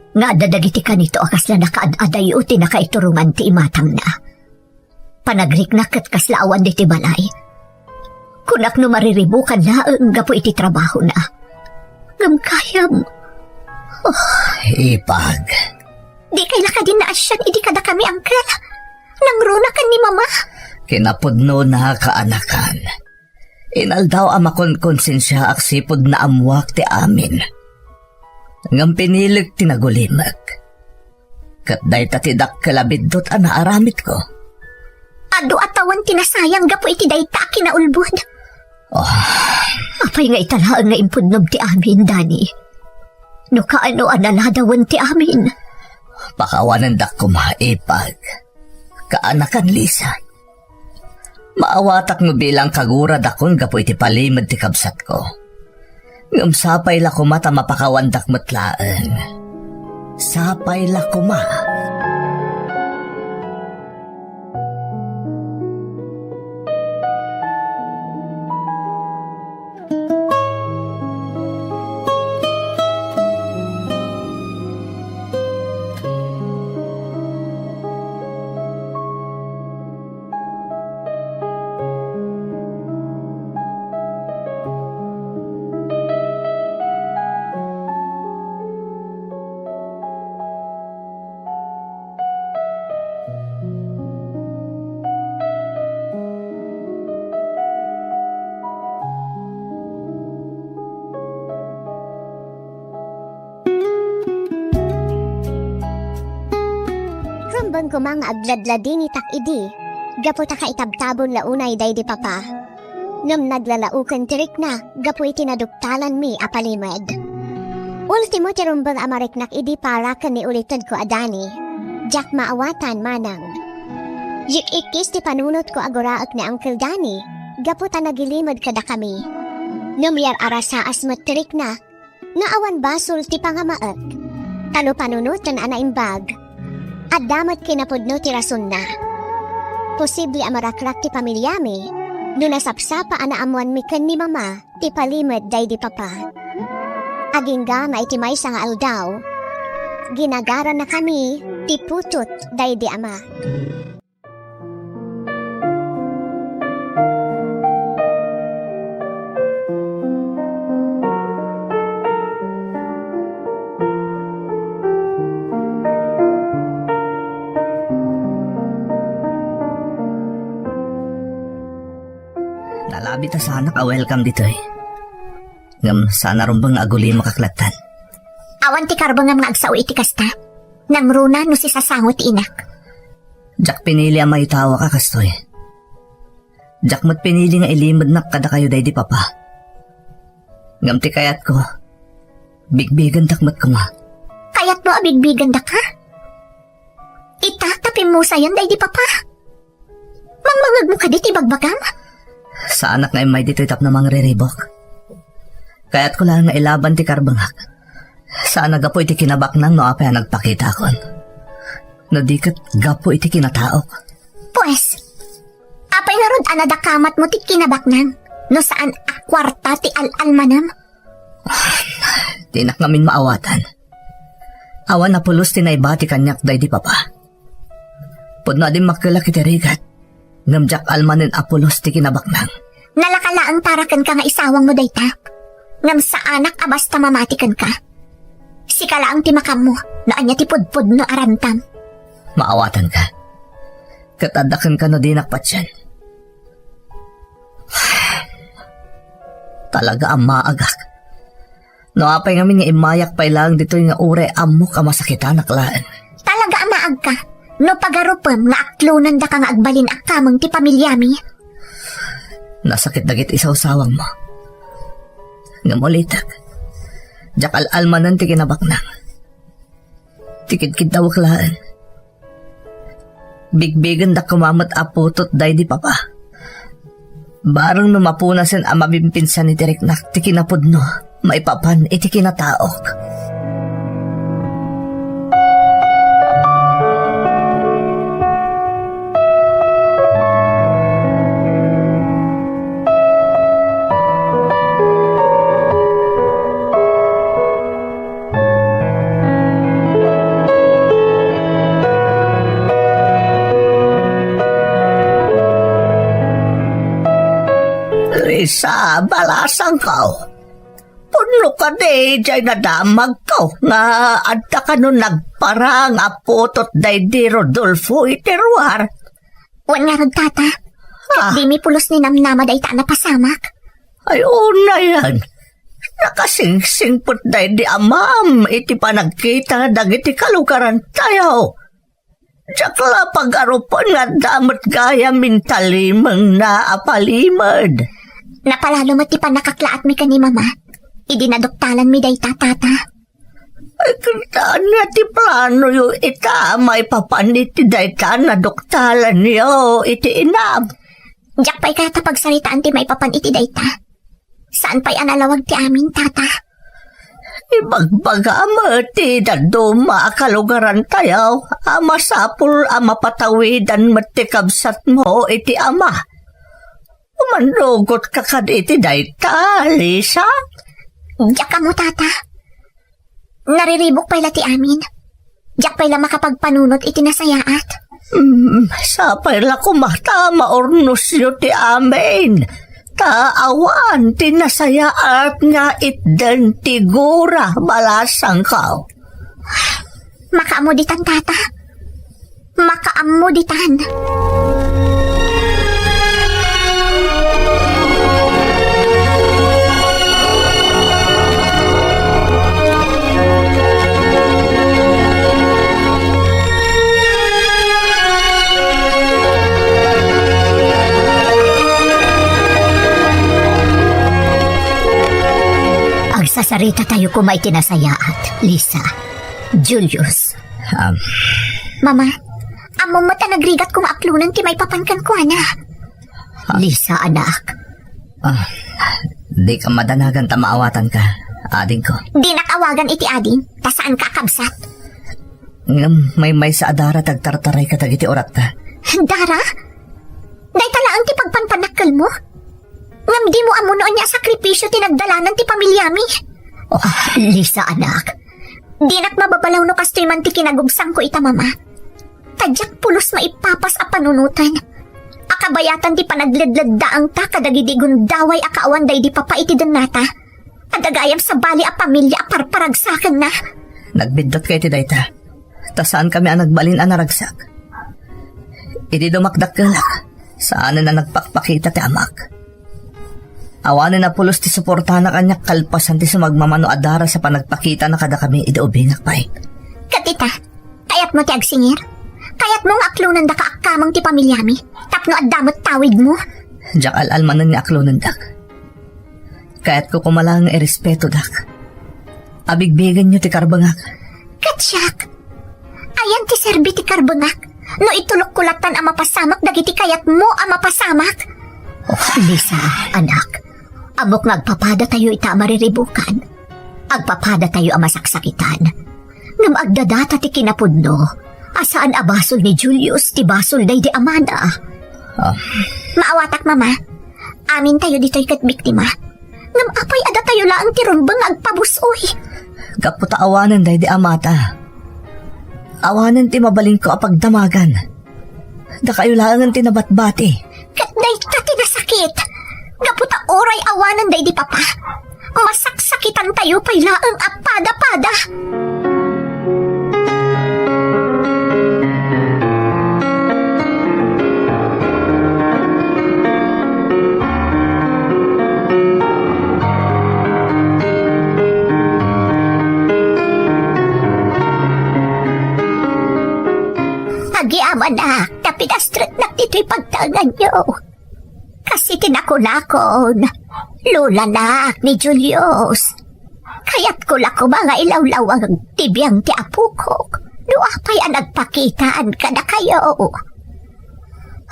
nga adda dagiti kanito a kasla nakaad-adayo ti nakaiturongan ti imatangna. Panagriknak ket kasla awan ditoy balay. Kunak no mariribukan laeng gapu iti trabahona. Ngem gayam. Oh. Ipag. Dikay la kadi naasian idi kadakami, Uncle? Nangruna ken ni Mama. Kinapudnona, kaanakan. Inaldaw a makonkonsensiaak sipud naammoak ti amin. Ngem pinilik ti nagulimek. Ket dayta ti dakkel a biddut a naaramidko. Adu a tawen ti nasayang gapu iti dayta a kinaulbod. Oh. Apay nga ita laeng nga impudnom ti amin, Dani? No kaano a naladawen ti amin? Pakawanendak koma, ipag. Kaanakan, Lisa. Maawatak no bilang kaguradakon gapu iti palimed ti kabsatko. Ngem sapay la koma ta mapakawandak met laeng. Sapay la koma. Rumbeng koma nga agladladingitak idi, gapu ta kaitabtabon la unay daydi papa. Ngem naglalaoken ti rikna gapu iti naduktalanmi a palimed. Ultimo ti rumbeng a mariknak idi para ken ni ulitedko a Dani. Diak maawatan, manang. Yik-ikkis ti panunotko a guraek ni Uncle Dani, gapu ta nagilimed kadakami. Ngem yar-arasaas met ti riknak, nga awan basol ti pangamaek. Ta no panunoten a naimbag, adda met kinapudno ti rasonna. Posible a marakrak ti pamiliami no nasapsapa a naammoanmi ken ni Mama ti palimed daydi Papa. Agingga nga iti maysa nga aldaw, ginagarannakami ti putot daydi Ama. Nalabi ta saanak a welcome ditoy. Ngem saan a rumbeng nga agulimakak lattan. Awan ti karbengam nga agsao iti kasta. Nangruna no sisasango ti inak. Diak pinili a maitawaka kastoy. Diak met pinili nga ilimednak kadakayo daydi Papa. Ngem ti kayatko, bigbigendak met koma. Kayatmo a bigbigenda ka? Ita ta pimmusayan daydi Papa. Mangmangegmo kadi ti ibagbagam? Saanak nga immay ditoy tapno mangriribuk. Kayatko laeng nga ilaban ti karbengak. Saan a gapu iti kinabaknang no apay a nagpakitakon. No di ket gapu iti kinataok. Pues, apay ngarud a nadakamatmo ti kinabaknang no saan a kuarta ti al-almanam? Dinak ngamin maawatan. Awan a pulos ti naibati kaniak daydi Papa. Pudno a dimmakkelak iti rigat, ngem diak almanen a pulos ti kinabaknang. Nalaka laeng para kenka nga isawangmo dayta. Ngem saanak a basta mamati kenka. Sika laeng ti makaammo no ania ti pudpudno a rantam. Maawatanka. Ket adda kenka no dinak patien. Talaga a maagak. No apay ngamin nga immayak pay laeng ditoy nga uray ammok a masakitanak laeng. Talaga a maagka. No pagarupem nga aklonandaka nga agbalin a kameng ti pamiliami. Nasakit dagiti isawsawangmo. Ngem ulitek, diak al-almanen ti kinabaknang. Ti kidkiddawek laeng. Bigbigendak koma met a putot daydi Papa. Bareng no mapunasen a mabimpinsan iti riknak ti kinapudno maipapan iti kinataok. Risa, balasangko. Pudno kadi jay nadamagko nga adda kano nagparang a putot daydi Rodolfo iti ruar? Wen ngarud, Tata. Ah. Dimi pulos ni namnama dayta a napasamak. Ay, unayen. Nakasingsingpet daydi amam iti panagkita dagiti kalugarantayo. Diak la pagarupen nga adda met gayam intalimengna a palimed. Napalalo met ti pannakaklaatmi ken ni Mama idi naduktalanmi dayta, Tata. Ay, ket ania ti planoyo ita maipapan iti dayta a naduktalanyo iti inam? Diak pay kayat a pagsaritaan ti maipapan iti dayta. Saan pay a nalawag ti amin, Tata. Ibagbaga met ti dadduma a kalugarantayo a masapul a mapatawidan met ti kabsatmo iti ama. Umannugotka kadi iti dayta, Lisa? Diak ammo, Tata. Nariribuk pay la ti amin. Diak pay la makapagpanunot iti nasayaat. Mm, sapay la koma ta maurnosyo ti amin. Ta awan ti nasayaat nga itden ti gura, balasangko. Makaammo ditan, Tata. Makaammo ditan. Rita tayo kuma iti nasayaat, Lisa. Julius. Um, Mama, ammom met a nagrigatko nga aklonen ti maipapan kenkuana. Lisa, anak. Ah, di ka madanagan ta maawatanka, adingko. Dinak awagan iti ading, ta saanka a kabsat. Ngem maymaysa a Dara ti agtartaray kadagiti uratna. Dara? Dayta laeng ti pagpanpanakkelmo? Ngem dimo ammo no ania a sakripisio ti nagdalanan ti pamiliami? Oh, Lisa, anak. Dinak mababalaw no kastoy man ti kinagubsangko ita, Mama. Ta diak pulos maipapas a panunoten. A kabayatan ti panagledleddaangta kadagidi gundaway a kaawan daydi Papa iti dennata. Adda gayam sabali a pamilia a parparagsakenna. Nagbiddutka iti dayta. Ta saankami a nagbalin a naragsak. Idi dumakdakkelak, saanen a nagpakpakita ti amak. Awanen a pulos ti suportana kaniak kalpasan ti sumagmamano a daras a panagpakitana kadakami idi ubingak pay. Ket ita, kayatmo ti agsingir? Kayatmo nga aklonendaka a kameng ti pamiliami tapno adda met tawidmo? Diak al-almanen nga aklonendak. Kayatko koma laeng nga irespetodak. Abigbigenyo ti karbengak. Ket siak, ayan ti serbi ti karbengak no itulokko lattan a mapasamak dagiti kayatmo a mapasamak? Oh, Lisa, anak, ammok nga agpapadatayo ita a mariribukan. Agpapadatayo a masaksakitan. Ngem agdadata ti kinapudno a saan a basol ni Julius ti basol daydi amana. Ah. Maawatak, Mama. Amintayo ditoy ket biktima. Ngem apay a datayo laeng ti rumbeng nga agpabus-oy? Gapu ta awanen daydi amata. Awanen ti mabalinko a pagdamagan. Dakayo laengen ti nabatbati. Ket dayta ti nasakit. Gapu ta uray awanen daydi Papa, masaksakitantayo pay laeng a pada-pada. Agyamanak ta pinastreknak ditoy pagtaenganyo. Kas iti nakunakon, lolanak ni Julius. Kayatko la koma nga ilawlawag ti biang ti apokok no apay a nagpakitaan kadakayo.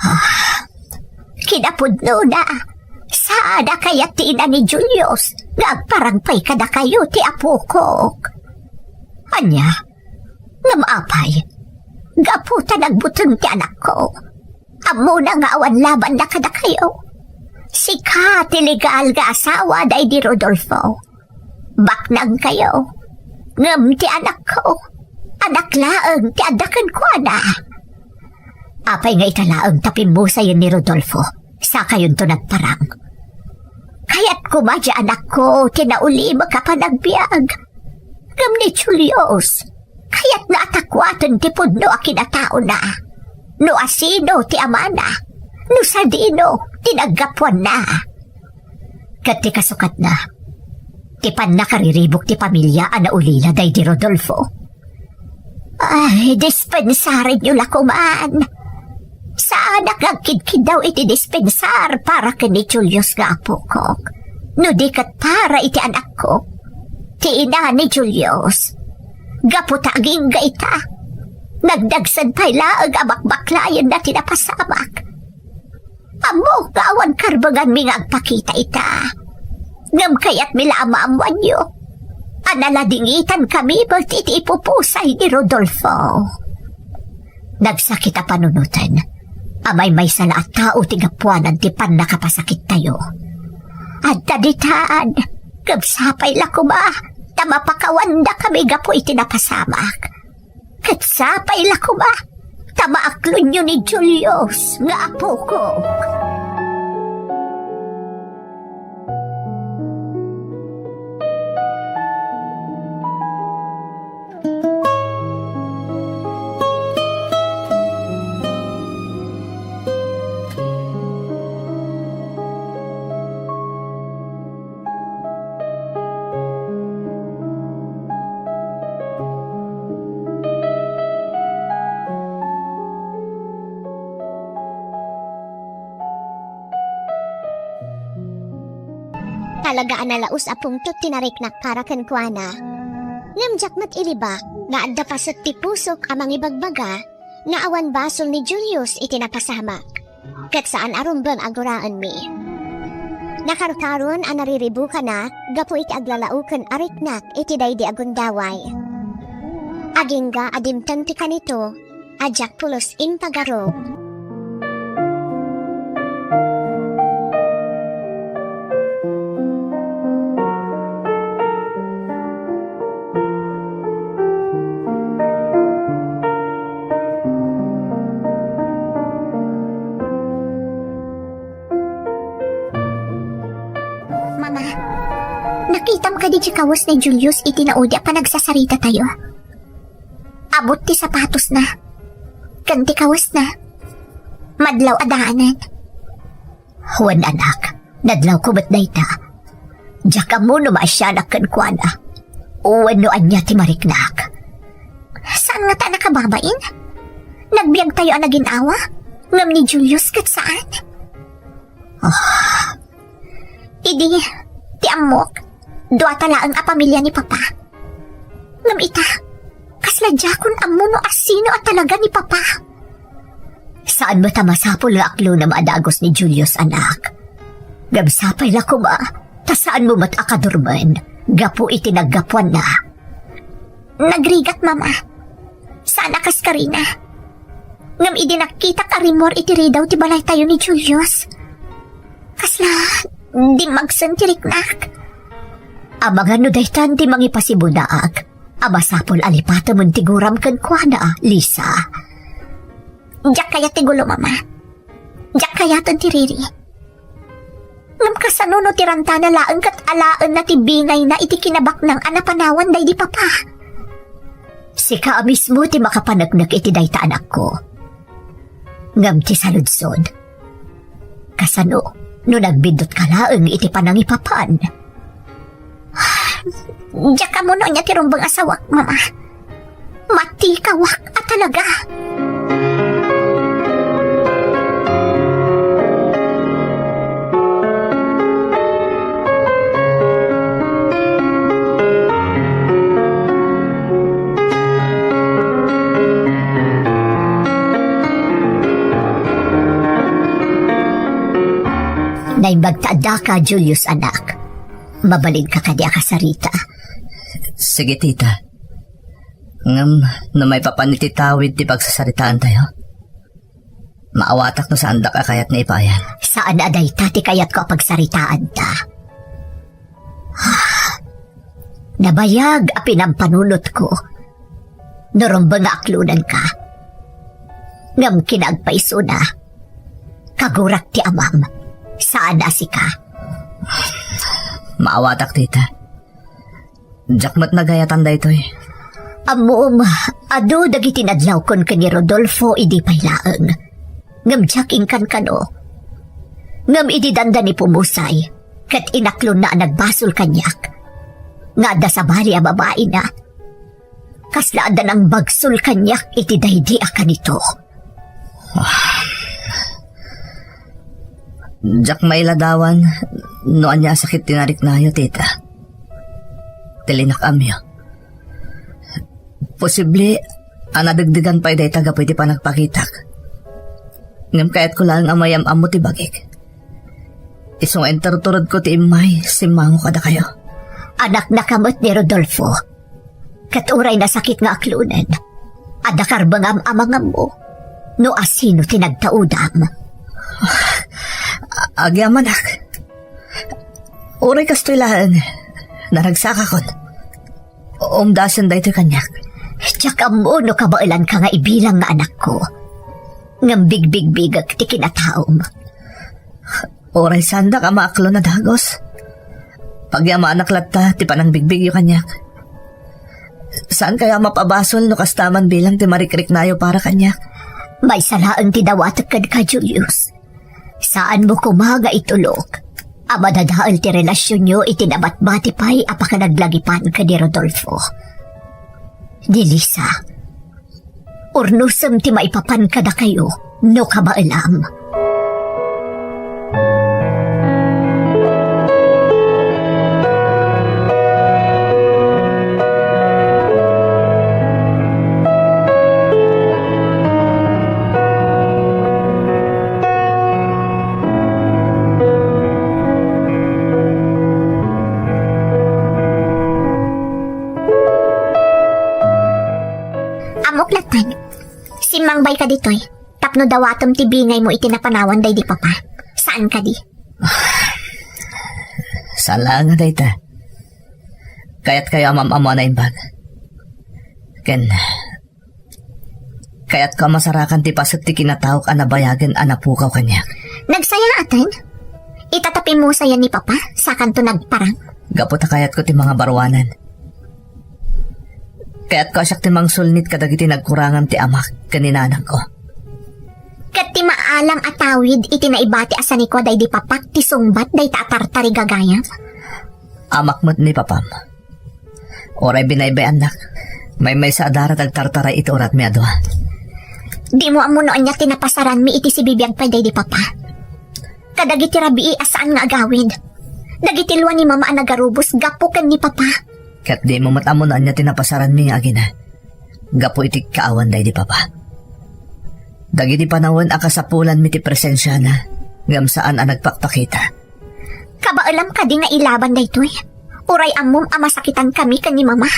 Ah, kinapudnona, saan a kayat ti ina ni Julius nga agparang pay kadakayo ti apokok. Ania? Ngem apay, gapu ta nagbuteng ti anakko, ammona nga awan labanna kadakayo. Sika ti legal nga asawa daydi Rodolfo. Baknangkayo. Ngem ti anakko, anak laeng ti adda kenkuana. Apay nga ita laeng ta pimmusayen ni Rodolfo, sakayonto nagparang. Kayat koma ti anakko ti naulimek a panagbiag. Ngem ni Julius, kayatna a takuaten ti pudno a kinataona. No asino ti amana, no sadino ti naggapuanna. Ket ti kasukatna, ti pannakariribuk ti pamilia a naulila daydi Rodolfo. Ay, dispensarenyo la koman. Saanak nga agkidkiddaw iti dispensar para ken ni Julius nga apokok, no di ket para iti anakko, ti ina ni Julius. Gapu ta agingga ita, nagdagsen pay laeng a bakbaklayenna ti napasamak. Ammok nga awan karbenganmi nga agpakita ita. Ngem kayatmi la a maammoanyo a naladingitankami met iti ipupusay ni Rodolfo. Nagsakit a panunoten a maymaysa la a tao ti gapuanan ti pannakapasakittayo. Adda ditan, ngem sapay la koma ta mapakawandakami gapu iti napasamak. Ket sapay la koma ta maaklonyo ni Julius nga apokok. talaga a nalaus a pungtot ti nariknak para kenkuana. Ngem diak met ilibak nga adda paset ti pusok a mangibagbaga nga awan basol ni Julius iti napasamak, ket saan a rumbeng a guraenmi. Nakarkaron a nariribukana gapu iti aglalaoken a riknak iti daydi a gundaway. Agingga a dimteng ti kanito, a diak pulos impagarok. Mama, nakitam kadi ti kawes ni Julius iti naudi a panagsasarita tayo? Abut ti sapatosna ken ti kawesna. Madlaw a daanen. Wen, anak, nadlawko met dayta. Diak ammo no maasianak kenkuana wenno ania ti mariknak. Saan ngata a nakababain? Nagbiagtayo a nagin-awa, ngem ni Julius ket saan. Ah, Idi, ti ammok, duata laeng a pamilia ni Papa. Ngem ita, kasla diakon ammo no asino a talaga ni Papa. Saan met a masapul nga aklonem a dagus ni Julius, anak. Ngem sapay la koma ta saanmo met a kadurmen gapu iti naggapuanna. Nagrigat, Mama. Saan a kas karina. Ngem idi nakitak a rimmuar iti ridaw ti balaytayo ni Julius, kasla dimmagsen ti riknak. Amangan no daytan ti mangipasibunaak a masapul a lipatemen ti guram kenkuana, Lisa. Diak kayat ti gulo, Mama. Diak kayaten ti riri. Ngem kasano no ti rantana laeng ket alaenna ti bingayna iti kinabaknang a napanawan daydi Papa? Sika a mismo ti makapaneknek iti dayta, anakko. Ngem ti saludsod, kasano no nagbiddut ka laeng iti panangipapan? Diak ammo no ania ti rumbeng a sawak, Mama. Matikawak a talaga. Naimbag ta addaka, Julius, anak. Mabalinka kadi a kasarita? Sige, tita. Ngem no maipapan iti tawid ti pagsasaritaantayo, maawatak no saandak a kayat nga ipayan. Saan a dayta ti kayatko a pagsaritaanta. Nabayag a pinampanunotko no rumbeng nga aklonenka. Ngem kinaagpaysona, kagurak ti amam, saan a sika. Maawatak, tita. Diak met nagayatan daytoy. Ammom, adu dagiti nadlawkon ken ni Rodolfo idi pay laeng. Ngem diak inkankano. Ngem idi dandani pumusay, ket inaklonna a nagbasol kaniak nga adda sabali a babaina, kasla adda nangbagsol kaniak iti daydi a kanito. Diak mailadawan no ania a sakit ti nariknayo, tita. Ti linak-amyo. Posible a nadegdegan pay dayta gapu iti panagpakitak. Ngem kayatko laeng a mayam-ammo ti bagik. Isu nga interturedko ti immay simmango kadakayo. Anaknaka met ni Rodolfo. Ket uray nasakit nga aklonen, adda karbengam a mangammo no asino ti nagtaudam. Agyamanak. Uray kastoy laeng, naragsakakon. Umdasen daytoy kaniak. Diak ammo no kabaelanka nga ibilang nga anakko. Ngem bigbigbigek ti kinataom. Uray saandak a maaklon a dagus, pagyamanak latta ti panangbigbigyo kaniak. Saan kaya mapabasol no kasta man bilang ti marikriknayo para kaniak? Maysa laeng ti dawatek kenka, Julius. Saanmo koma nga itulok a madadael ti relasionyo iti nabatbati pay a pakanaglagipan ken ni Rodolfo. Ni Lisa, urnosem ti maipapan kadakayo no kabaelam. Immangbay ka ditoy, tapno dawatem ti bingaymo iti napanawan daydi papa. Saan kadi? Saan laeng a dayta. Kayatkayo a mam-ammo a naimbag. Ken, kayatko a masarakan ti paset ti kinataok a nabayagen a napukaw kaniak. Nagsayaaten? Ita ta pimmusayan ni papa, sakanto nagparang? Gapu ta kayatko ti mangabaruanan. Kayatko a siak ti mangsulnit kadagiti nagkurangam ti amak ken ni nanangko. Ket ti maalam a tawid iti naibati a sanikua daydi papak ti sungbat dayta a tartarigagayam? Amak met ni papam. Uray binaybay-annak, maymaysa a dara ti agtartaray iti uratmi a dua. Dimo ammo no ania ti napasaranmi iti sibibiag pay daydi papa. Kadagiti rabii a saan nga agawid. Dagiti lua ni mama a nagarubos gapu ken ni papa. Ket dimo met ammo no ania ti napasaranmi nga agina gapu iti kaawan daydi papa. Dagiti panawen a kasapulanmi ti presensiana, ngem saan a nagpakpakita. Kabaelam kadi nga ilaban daytoy? Uray ammom a masakitan kami ken ni mama.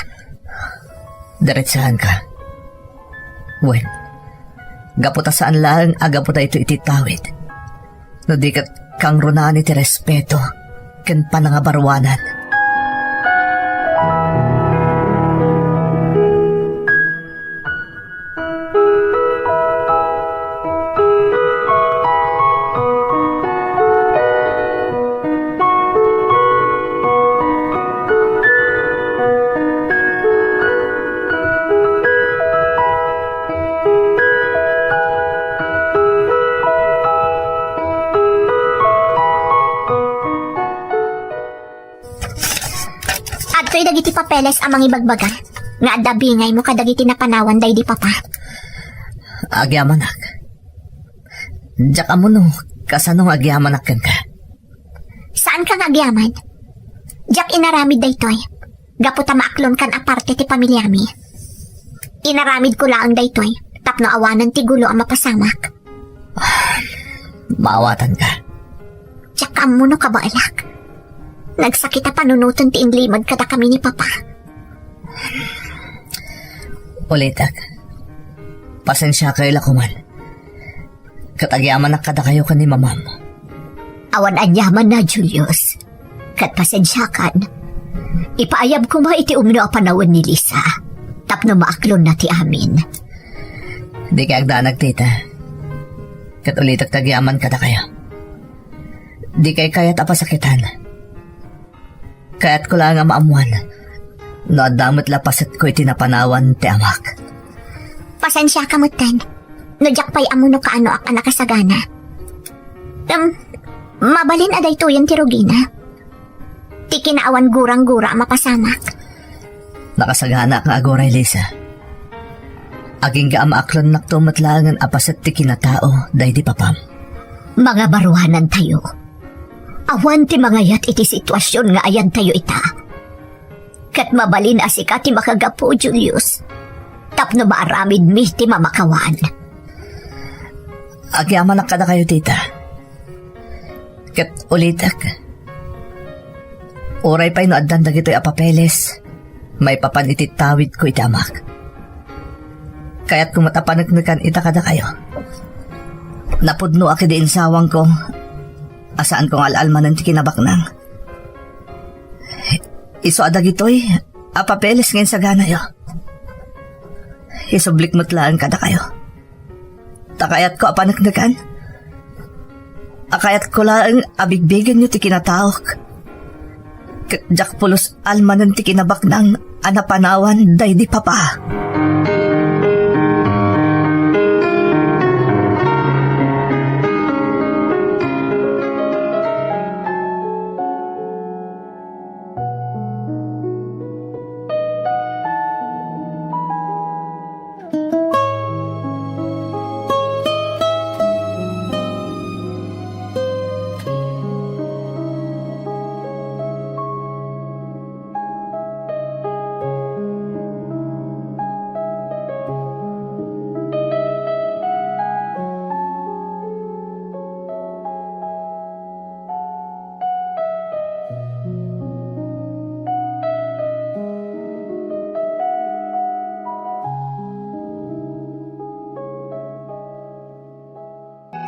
Diretsahanka. Wen, gapu ta saan laeng a gapu daytoy iti tawid. No di ket kangrunaan iti respeto ken panangabaruanan. Adtoy dagiti papeles a mangibagbaga nga adda bingaymo kadagiti napanawan daydi papa. Agyamanak. Diak ammo no kasano nga agyamanak kenka. Saanka nga agyaman? Diak inaramid daytoy gapu ta maaklonkan a parte ti pamiliami. Inaramidko laeng daytoy tapno awanen ti gulo a mapasamak. Maawatanka. Diak ammo no kabaelak. Nagsakit a panunoten ti inlimed kadakami ni papa. Ulitek, pasensiakayo la koman. Ket agyamanak kadakayo ken ni mamam. Awan aniamanna, Julius. Ket pasensiakan. Ipaayab koma iti umno a panawen ni Lisa tapno maaklonna ti amin. Dikay agdanag, tita. Ket ulitek ti agyaman kadakayo. Dikay kayat a pasakitan. Kayatko laeng a maammuan no adda met la pasetko iti napanawan ti amak. Pasensiaka metten no diak pay ammo no kaanoak a nakasagana. Ngem, mabalin a daytoyen ti rugina. Ti kinaawan gurang-gura a mapasamak. Nakasaganaak nga aguray, Lisa. Agingga a maaklonnakto met laengen a paset ti kinatao daydi papam. Mangabaruanantayo. Awan ti mangayat iti situasion nga ayantayo ita. Ket mabalin a sika ti makagapu, Julius, tapno maaramidmi ti mamakawan. Agyamanak kadakayo, tita. Ket ulitek, uray pay no addan dagitoy a papeles maipapan iti tawidko iti amak, kayatko met a paneknekan ita kadakayo. Napudnoak idi insawangko a saanko nga al-almanen ti kinabaknang. Isu a dagitoy a papeles nga insaganayo, isublik met laeng kadakayo ta kayatko a paneknekan, a kayatko laeng a bigbigenyo ti kinataok. Ket diak pulos almanen ti kinabaknang a napanawan daydi papa.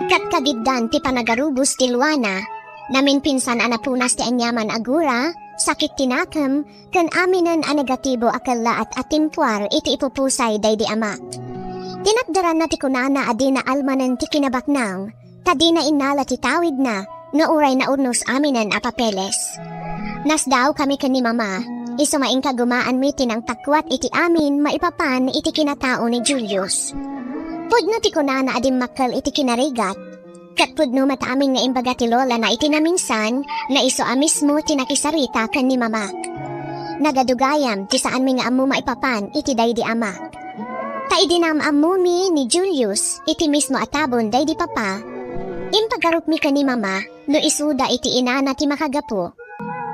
Ket kagiddan ti panagarubos ti luana, naminpinsan a napunas ti aniaman a gura, sakit ti nakem, ken aminen a negatibo a kellaat a timpuar iti ipupusay daydi amak. Tinakderanna ti kunana a dina almanen ti kinabaknang, ta dina innala ti tawidna no uray naurnos aminen a papeles. Nasdaawkami ken ni Mama, isu nga inkagumaanmi ti nangtakuat iti amin maipapan iti kinatao ni Julius. Pudno ti kunana a dimmakkel iti kinarigat, ket pudno met amin nga imbaga ti lolana iti naminsan nga isu a mismo ti nakisarita ken ni Mamak. Nagadu gayam ti saanmi nga ammo maipapan iti daydi amak. Ta idi naam-ammomi ni Julius iti mismo a tabon daydi papa, impagarupmi ken ni Mama no isuda iti inana ti makagapu.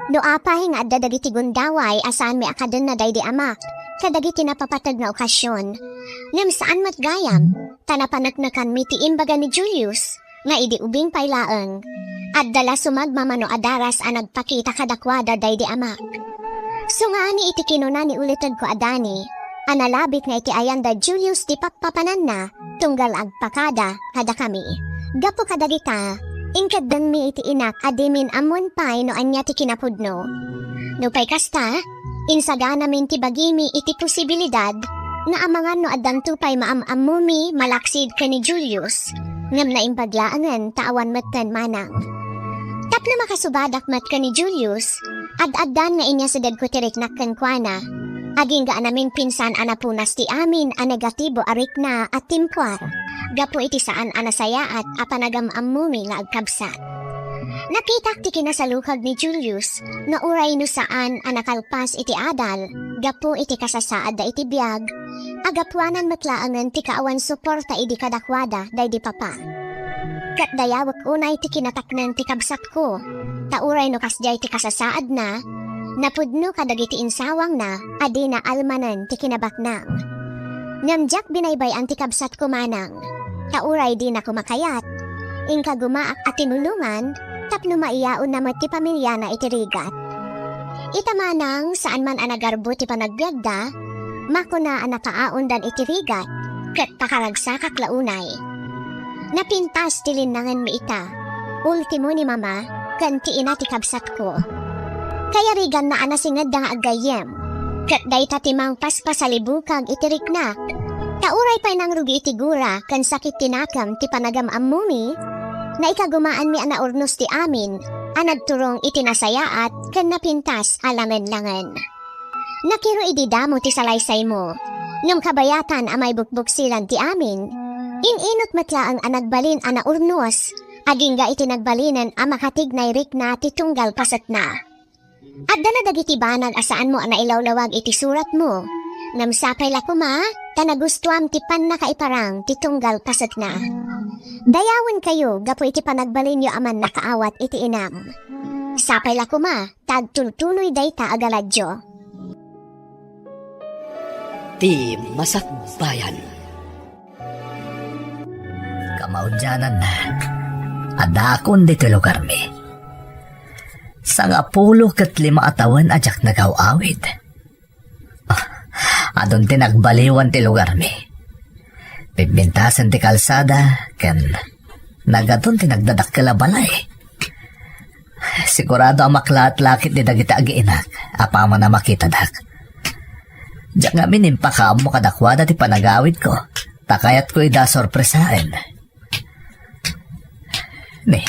No apay nga adda dagiti gundaway a saanmi a kadenna daydi amak kadagiti napapateg nga okasion, ngem saan met gayam, ta napaneknekanmi ti imbaga ni Julius nga idi ubing pay laeng, adda la sumagmamano a daras a nagpakita kadakuada daydi amak. Sungani iti kinuna ni ulitegko a Dani, a nalabit nga iti ayan da Julius ti pappapananna, tunggal agpakada kadakami. Gapu kadagita, inkeddengmi iti inak a dimin ammoen pay no ania ti kinapudno. Nupay kasta, insaganamin ti bagimi iti posibilidad nga amangan no addanto pay maam-ammomi malaksid ken ni Julius, ngem naimbag laengen ta awan metten manang. Tapno makasubadak met ken ni Julius, ad-addan nga inyasidegko ti riknak kenkuana. Agingga a naminpinsan a napunas ti amin a negatibo a rikna a timpuar gapu iti saan a nasayaat a panagam-ammomi nga agkabsat. Nakitak ti kinasalukag ni Julius nga uray no saan a nakalpas iti adal gapu iti kasasaadda iti biag, agapuanan met laengen ti kaawan suporta idi kadakuada daydi papa. Ket dayawek unay ti kinatakneng ti kabsatko, ta uray no kasdiay ti kasasaadna, napudno kadagiti insawangna a dina almanen ti kinabaknang. Ngem diak binaybay-an ti kabsatko manang, ta uray dinako makayat, inkagumaak a tinulongan tapno maiyaonna met ti pamiliana iti rigat. Ita manang, saan man a nagarbo ti panagbiagda, makuna a nakaaondan iti rigat, ket pakaragsakak la unay. Napintas ti linnangenmi ita, ultimo ni Mama, ken ti ina ti kabsatko. Kayariganna a nasingedda nga aggayyem, ket dayta ti mangpaspasalibukag iti riknak. Ta uray pay nangrugi iti gura ken sakit ti nakem ti panagam-ammomi, naikagumaanmi a naurnos ti amin a nagturong iti nasayaat ken napintas a langen-langen. Nakiro idi damo ti salaysaymo. Ngem kabayatan a maibukbuksilan ti amin, in-inut met laeng a nagbalin a naurnos, agingga iti nagbalinen a makatignay rikna ti tunggal pasetna. Adda na dagiti banag a saanmo a nailawlawag iti suratmo, ngem sapay la koma ta nagustuam ti pannakaiparang ti tunggal pasetna. Dayawenkayo gapu iti panagbalinyo a mannakaawat iti inam. Sapay la koma ta agtultuloy dayta a galadyo. Ti Masakbayan. Kamaudiananna, addaakon ditoy lugarmi. Sangapulo ket lima a tawen a diak nagaw-awid. Ah, adun ti nagbaliwan ti lugarmi. Pimpintasen ti kalsada, ken nagadun ti nagdadakkel a balay. Sigurado a maklaat la ketdi dagiti agiinak apaman a makitadak. Diak ngamin impakaammo kadakuada ti panagawidko, ta kayatko ida sorpresaen. Ne,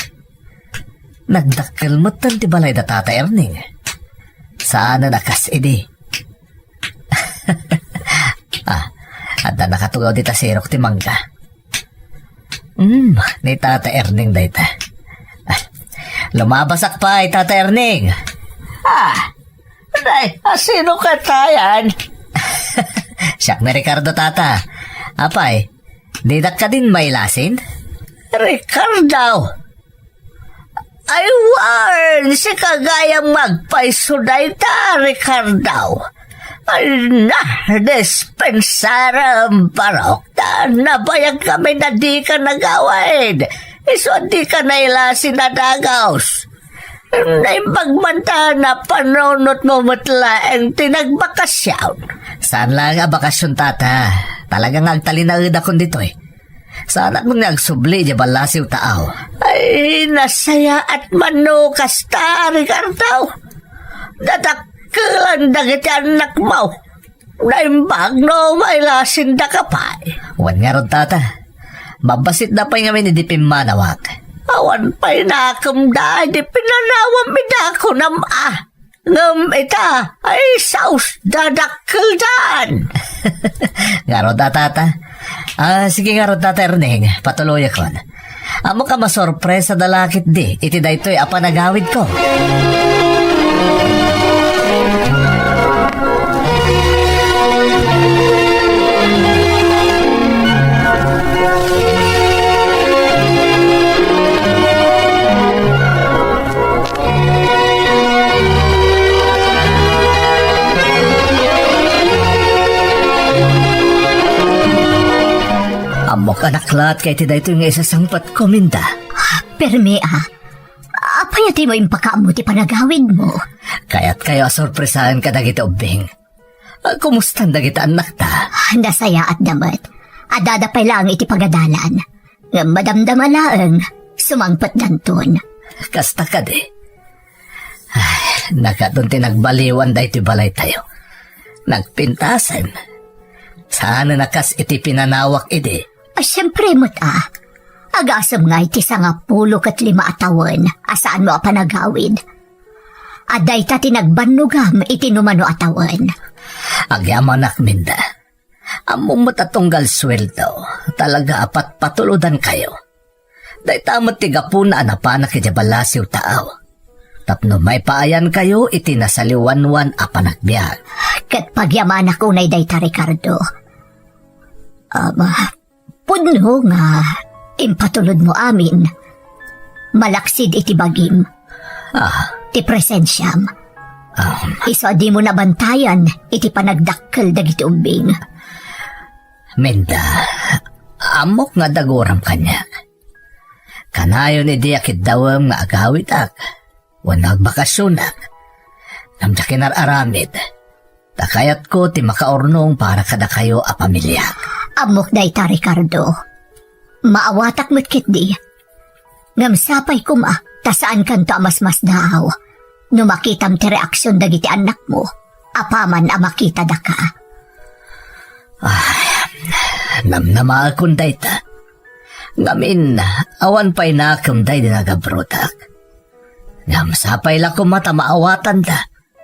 nagdakkel metten ti balay da Tata Erning. Saanen a kas idi. Ah, adda nakatugaw dita sirok ti mangga. Hmm, ni Tata Erning dayta. Ah, lumabasak pay, Tata Erning. Ah, day, asino katayan? Siak ni Ricardo, Tata. Apay, didak kadin mailasin? Ricardo! Ay, wen, sika gayam nga agpayso dayta, Ricardo. Ay, na, dispensarem, barok ta, nabayag kami na dika nagawid. Isu a dika nailasin a dagus. Naimbag man ta napanunotmo met laeng ti nagbakasyon. Saan laeng a bakasyon, Tata. Talaga nga agtalinaedakon ditoy. Saanak met nga agsubli idiay ballasiw taaw. Ay, nasayaat man no kasta, Ricardo. Dadakkelan dagiti annakmo. Naimbag no mailasindaka pay. Wen ngarud, tata. Mabbasitda pay ngamin idi pimmanawak. Awan pay nakemda idi pinanawam ida, kunam a. Ngem ita, ay, saos, dadakkeldan. Ngarud a, tata. Ah, sige ngarud, Tata Erning, patuloyakon. Ammok a masorpresada la ketdi iti daytoy a panagawidko. Ammok a naklaat ka iti daytoy nga isasangpetko, Minda. Permi a. Apay a dimo impakaammo ti panagawidmo? Kayatkayo a sorpresaen kadagiti ubbing. Ah, kumustan dagiti annakta? Nasayaatda met. Addada pay laeng iti pagadalan. Ngem madamdama laeng, sumangpetdanton. Kasta kadi. Ay, nakaton ti nagbaliwan daytoy balaytayo. Nagpintasen. Saanen a kas iti pinanawak idi. Ah, siempre met a. Agasem nga iti sangapulo ket lima a tawen a saanmo a panagawid. A dayta ti nagbannogam iti numano a tawen. Agyamanak, Minda. Ammom met a tunggal sueldo, talaga a patpatulodankayo. Dayta met ti gapuna a napanak idiay ballasiw taaw. Tapno maipaayankayo iti nasaliwanwan a panagbiag. Ket pagyamanak unay dayta, Ricardo. Ama, pudno nga impatulodmo amin. Malaksid iti bagim. Ah. Ti presensiam. Ah. Isu a dimo nabantayan iti panagdakkel dagiti ubbing. Minda, ammok nga daguram kaniak. Kanayon idi a kiddawem nga agawidak wenno agbakasionak. Ngem diak inar-aramid. Ta kayatko ti makaurnong para kadakayo a pamiliak. Ammok dayta, Ricardo. Maawatak met ketdi. Ngem sapay koma ta saankanto a masmasdaaw no makitam ti reaksion dagiti annakmo apaman a makitadaka. Ay, namnamaekon dayta. Ngamin, awan pay nakemda idi nagabrotak. Ngem sapay la koma ta maawatanda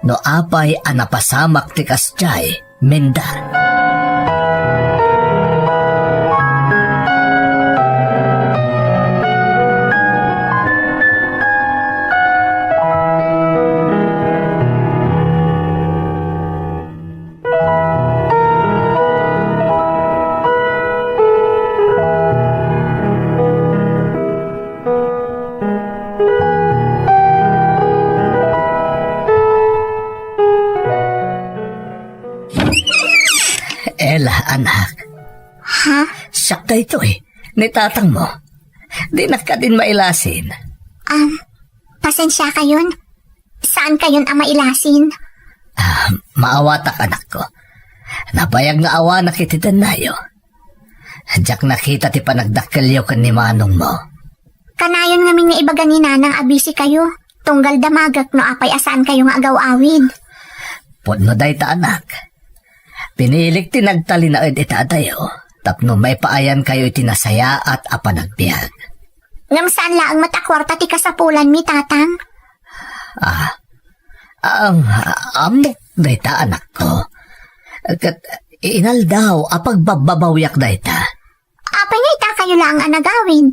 no apay a napasamak ti kasdiay, Minda. Ella, anak. Ha? Siak daytoy, ni tatangmo. Dinak kadin mailasin. Um, pasensiakayon. Saankayon a mailasin? Ah, maawatak, anakko. Nabayag nga awanak iti dennayo. Diak nakita ti panagdakkelyo ken ni manongmo. Kanayon ngamin nga ibaga ni nanang a bisikayo, tunggal damagek no apay a saankayo nga agaw-awid. Pudno dayta, anak. Pinilik ti nagtalinaed ita adayo tapno maipaayankayo iti nasayaat a panagbiag. Ngem saan laeng met a kuarta ti kasapulanmi, tatang? Ah, ang, ammok dayta, anakko. Ket inaldaw a pagbabbabawiak dayta. Apay nga itakayo laeng a nagawid?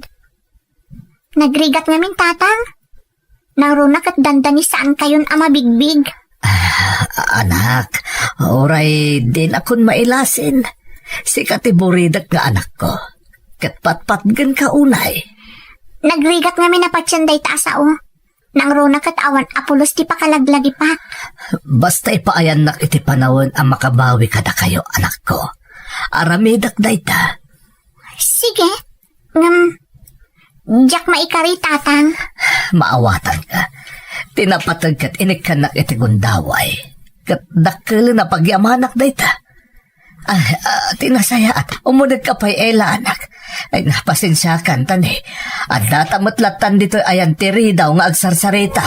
Nagrigat ngamin, tatang. Nangruna ket dandani saankayon a mabigbig. Ah, anak, uray dinakon mailasin. Sika ti buridak nga anakko. Ket patpatgenka unay. Nagrigat ngamin a patien dayta a sao. Nangruna ket awan a pulos ti pakalaglagipak. Basta ipaayannak iti panawen a makabawi kadakayo, anakko. Aramidak dayta. Sige, ngem diak maikari, tatang. Maawatanka. Ti napateg ket inikkannak iti gundaway. Ket dakkelen a pagyamanak dayta. Ah, ah, ti nasayaat, umunegka pay, Ella, anak. Ay, pasensiakan, tani. Addata met lattan ditoy ayan ti ridaw nga agsarsarita.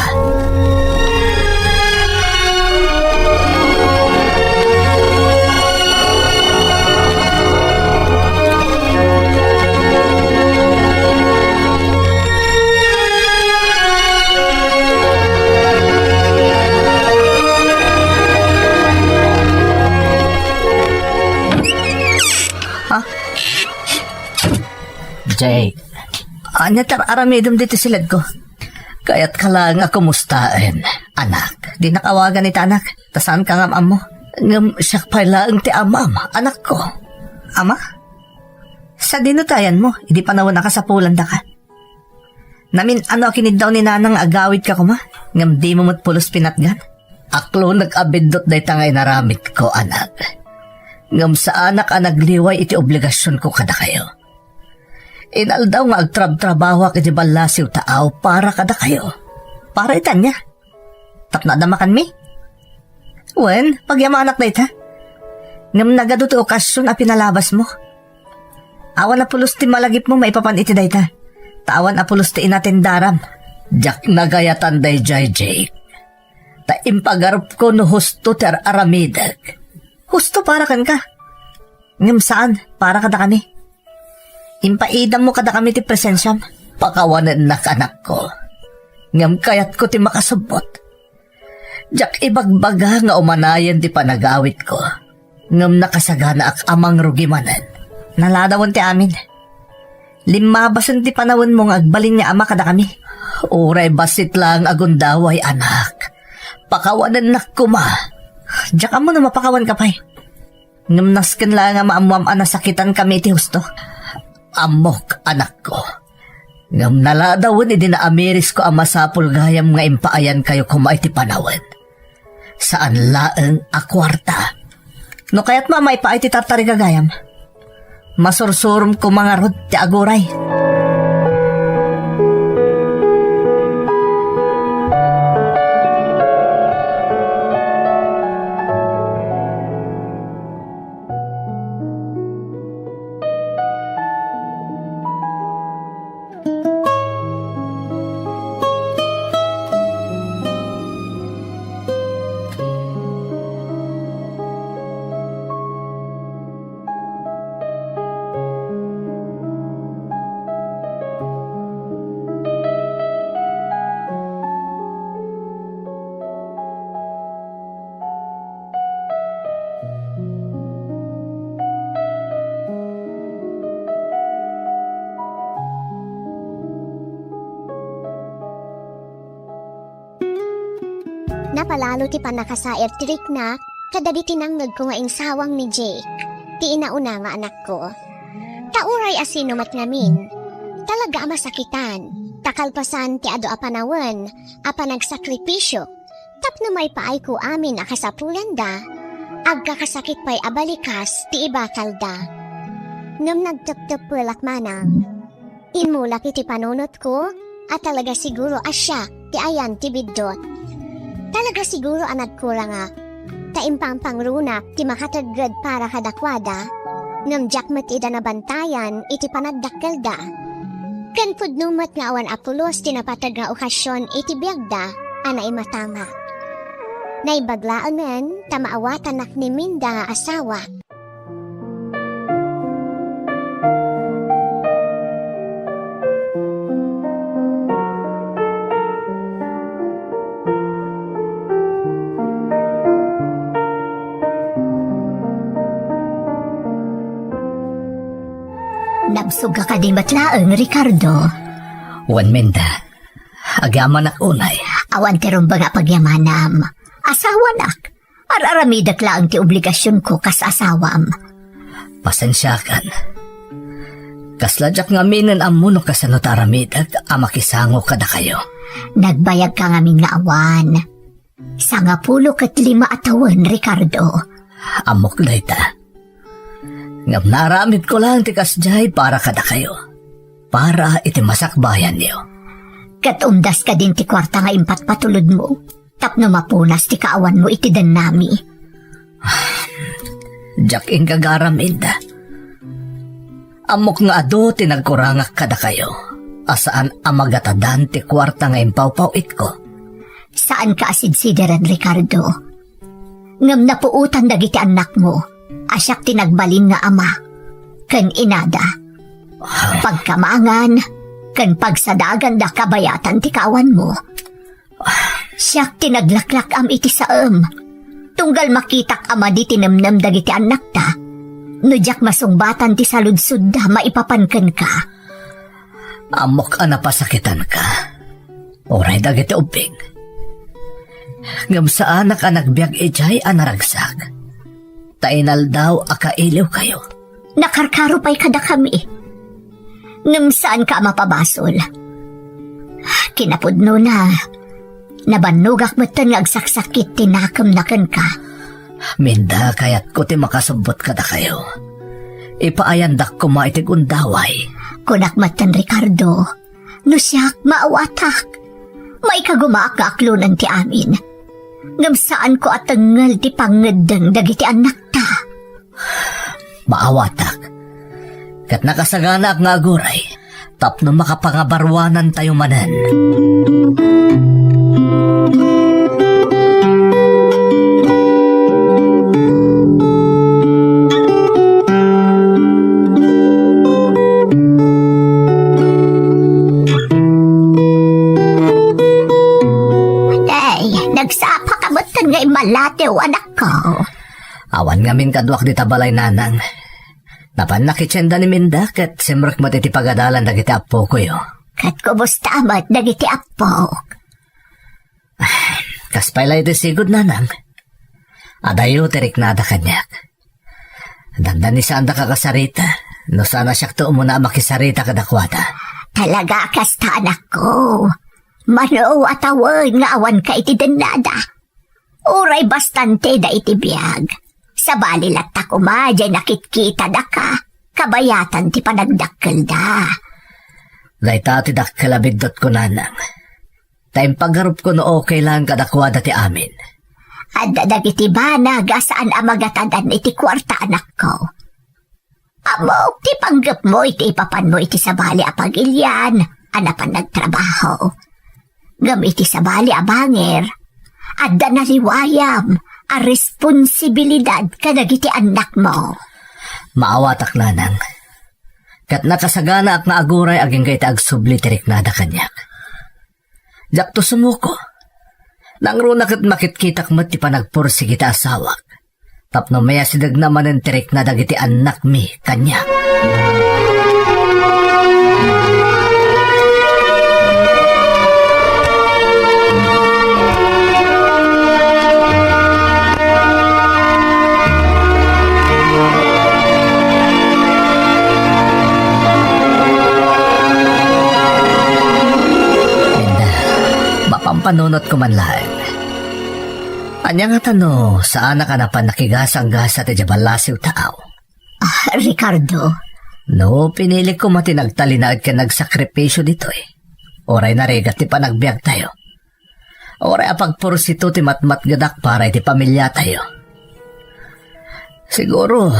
Ha? Jake. Ania ti ar-aramidem ditoy siledko? Kayat ka laeng a kumustaen, anak. Dinak awagan ita, anak. Ta saan ka nga am-ammo. Ngem siak pay laeng ti amam, anakko. Ama? Sadino ti ayanmo, idi panawen a kasapulandaka? Namin-ano a kiniddaw ni Nanang nga agawidka koma, ngem dimo met pulos pinatgan? Aklonek a biddut dayta nga inaramidko, anak. Ngem saanak a nagliway iti obligasionko kadakayo. Inaldaw nga agtrabtrabahoak iti ballasiw taaw para kadakayo. Para ita ania? Tapno adda makanmi? Wen, pagyamanak dayta. Ngem nagadu ti okasion a pinalabasmo. Awan a pulos ti malagipmo maipapan iti dayta. Ta awan a pulos ti inatendaram. Diak nagayatan daydiay, Jake. Ta impagarupko no husto ti ar-aramidek. Husto para kenka. Ngem saan para kadakami. Impaidammo kadakami ti presensiam. Pakawanennak, anakko. Ngem kayatko ti makasubbot. Diak ibagbaga nga umanayen ti panagawidko. Ngem nakasaganaak a mangrugi manen. Naladawen ti amin. Limmabasen ti panawenmo nga agbalin nga ama kadakami. Uray bassit laeng a gundaway, anak. Pakawanennak koma. Diak ammo no mapakawanka pay. Ngem nasken laeng a maammoam a nasakitankami iti husto. Ammok, anakko. Ngem naladawen idi naamirisko a masapul gayam nga impaayankayo koma iti panawen. Saan laeng a kuarta. No kayatmo a maipaay ti tartariga gayam, masursurom koma ngarud ti aguray. Napalalo ti pannakasair ti rikna kadagiti nangngegko nga insawang ni Jake, ti inauna nga anakko. Ta uray asino met ngamin, talaga a masakitan, ta kalpasan ti adu a panawen a panagsakripisio, tapno maipaayko amin a kasapulanda, agkakasakit pay a balikas ti ibakalda. Ngem nagtepteppelak manang. Immulak iti panunotko a talaga siguro a siak ti ayan ti biddut. Talaga siguro a nagkurangak, ta impampangrunak ti makategged para kadakuada, ngem diak met ida nabantayan iti panagdakkelda. Ken pudno met nga awan a pulos ti napateg nga okasion iti biagda a naimatangak. Naimbag laengen ta maawatannak ni Minda nga asawa. Nabsogka kadi met laeng, Ricardo? Wen, Minda. Agyamanak unay. Awan ti rumbeng a pagyamanam. Asawanak. Ar-aramidek laeng ti obligasionko kas asawam. Pasensiakan. Kasla diak ngamin ammo no kasano ti aramidek a makisango kadakayo. Nagbayagka ngamin nga awan. Sangapulo ket lima a tawen, Ricardo. Ammok dayta. Ngem naaramidko laeng ti kasdiay para kadakayo. Para iti masakbayanyo. Ket umdas kadin ti kuarta nga impatpatulodmo. Tapno mapunas ti kaawanmo iti dennami. Diak inggagaram, Minda. Ammok nga adu ti nagkurangak kadakayo, a saan a magatadan ti kuarta nga impawpaw-itko. Saanka a sidsideren, Ricardo. Ngem napuotan dagiti annakmo a siak ti nagbalin nga ama ken inada. Pagkamangan ken pagsadaganda kabayatan ti kaawanmo. Siak ti naglaklak-am iti saem. Tunggal makitak a madi ti nemnem dagiti annakta, no diak masungbatan ti saludsodda maipapan kenka. Ammok a napasakitanka, uray dagiti ubbing. Ngem saanak a nagbiag idiay a naragsak, ta inaldaw a kailiwkayo. Nakarkaro pay kadakami. Ngem saanka a mapabasol. Kinapudnona, nabannogak metten nga agsaksakit ti nakemna kenka. Minda, kayatko ti makasubbot kadakayo. Ipaayandak koma iti gundaway. Kunak metten, Ricardo, no siak, maawatak. Maikagumaak nga aklonen ti amin. Ngem saanko a tengngel ti pangngeddeng dagiti annakta. Maawatak, ket nakasaganaak nga aguray tapno makapangabaruanantayo manen. Ay, nagsapa ka metten nga immalatew, anakko. Awan ngamin kaduak dita balay, nanang. Napannak iti tienda ni Minda ket simrek met iti pagadalan dagiti appokoyo. Ket kumusta met dagiti appok? Kas pay la iti sigud, nanang. Adayo ti riknada kaniak. Dandani saanda kakasarita, no saan a siakto umuna a makisarita kadakuada. Talaga kasta, anakko. Mano a tawen nga awanka iti dennada. Uray bastanteda iti biag. Sabali latta koma diay nakitkitada ka, kabayatan ti panagdakkelda. Dayta ti dakkel a biddutko, nanang. Ta impagarupko no okay lang kadakuada ti amin. Adda dagiti banag a saan a magatadan iti kuarta, anakko. Ammok ti panggepmo iti ipapanmo iti sabali a pagilian a napan nagtrabaho. Ngem iti sabali a bangir, adda naliwayam a responsibilidad kadagiti annakmo. Maawatak, nanang. Ket nakasaganaak nga aguray agingga iti agsubli ti riknada kaniak. Diakto sumuko. Nangruna ket makitkitak met ti panagpursigi ti asawak tapno mayasidegna manen ti rikna dagiti annakmi kaniak. Minda, mapampanunotko man laeng. Ania ngata no saanak a napan nakigasang-gasa ti diay ballasiw taaw? Ah, Ricardo. No, pinilik koma ti nagtalinaed ken nagsakripisio ditoy. Uray narigat ti panagbiagtayo. Uray a pagpursito ti matmatgedak para iti pamiliatayo. Siguro,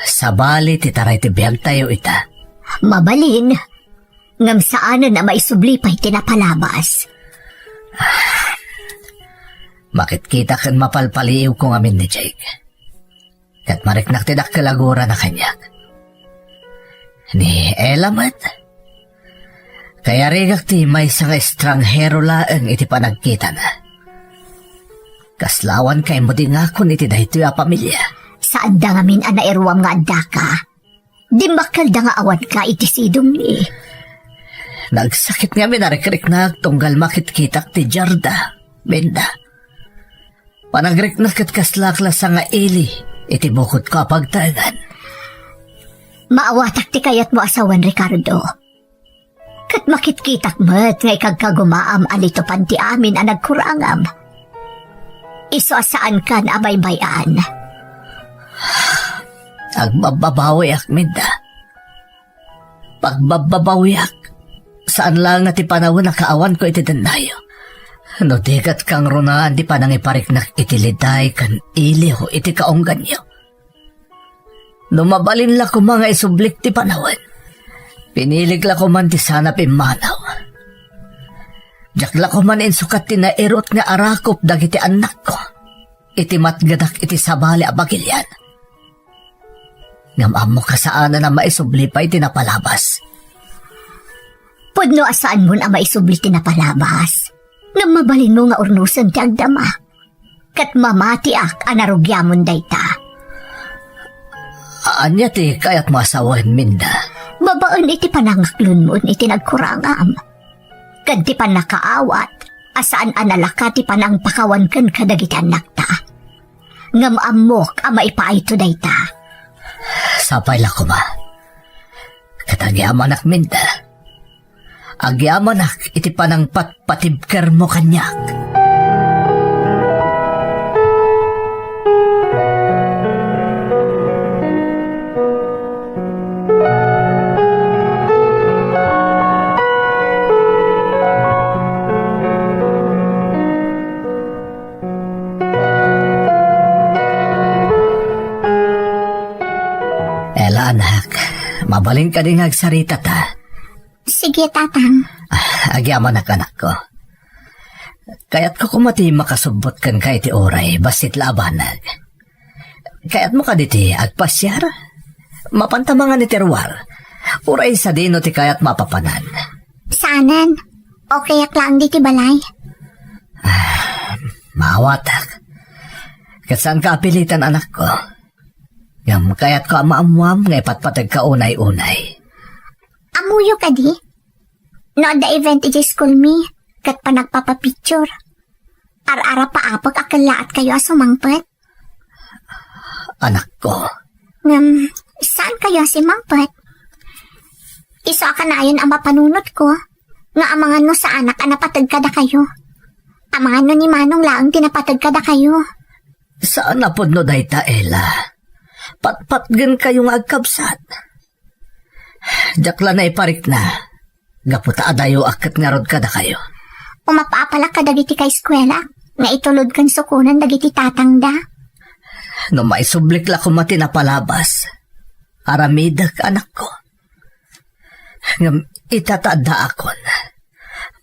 sabali ti taray ti biagtayo ita. Mabalin, ngem saanen a maisubli pay ti napalabas. Makitkita ken mapalpaliiwko ngamin ni Jake. Ket mariknak ti dakkel a gurana kaniak. Ni Ella met, kayarigak ti maysa nga estranghero laeng iti panagkitana. Kasla awan kaimudi ngakon iti daytoy a pamilia. Saanda ngamin a nairuam nga addaka. Dimmakkelda nga awanka iti sidongmi. Nagsakit ngamin a rikriknak tunggal makitkitak ti Jarda, Minda. Panagriknak ket kaslak la sangaili iti bukodko a pagtaengan. Maawatak ti kayatmo a sawen, Ricardo. Ket makitkitak met nga ikagkagumaam a litopan ti amin a nagkurangam. Isu a saankan a baybay-an. Agbabbabawiak, Minda. Pagbabbabawiak. Saan la nga ti panawen a kaawanko iti dennayo. No di ket kangrunaan ti panangipariknak iti liday ken iliw iti kaungganyo. No mabalin la koma nga isublik ti panawen, pinilik la koman ti saan a pimmanaw. Diak la koman insukat ti nairut nga arakop dagiti annakko iti matgedak iti sabali a bagilian. Ngem ammok a saanen a maisubli pay ti napalabas. Pudno a saanmon a maisubli ti napalabas. Ngem mabalinmo nga urnosen ti agdama. Ket mamatiak a narugiamon dayta. Ania ti kayatmo a sawen, Minda? Babaen iti panangaklonmon iti nagkurangam, ken ti pannakaawat a saan a nalaka ti panangpakawan ken kadagiti annakta. Ngem ammok a maipayto dayta. Sapay la koma. Ket agyamanak, Minda. Agyamanak iti panangpatpatibkermo kaniak. Ella, anak, mabalin kadi nga agsaritata? Sige, Tatang. Ah, agyamanak, anakko. Kayatko koma ti makasubbot kenka iti uray, bassit la a banag. Kayatmo kadi ti agpasiar? Mapanta mangan iti ruar. Uray sadino ti kayatmo a papanan? Saanen. Okayak laeng ditoy balay. Ah, maawatak. Ket saanka a pilitan, anakko. Ngem kayatko a maammuam nga ipatpategka unay-unay. Ammoyo kadi? No adda event idiay school mi, ket panagpapapicture, ar-arapaapek a kellaatkayo a sumangpet. Anakko. Ngem, saankayo a simangpet? Isu a kanayon a mapanunotko, nga amangan no saanak a napateg kadakayo. Amangan no ni Manong laeng ti napateg kadakayo. Saan a pudno dayta, Ella. Patpatgenkayo nga agkabsat. Diak la naiparikna, gapu ta adayoak ket ngarud kadakayo. Umapapalak kadagiti kaeskuelak nga itulod ken sukonen dagiti tatangda. No maisublik la koma ti napalabas, aramidek, anakko. Ngem ita ta addaakon,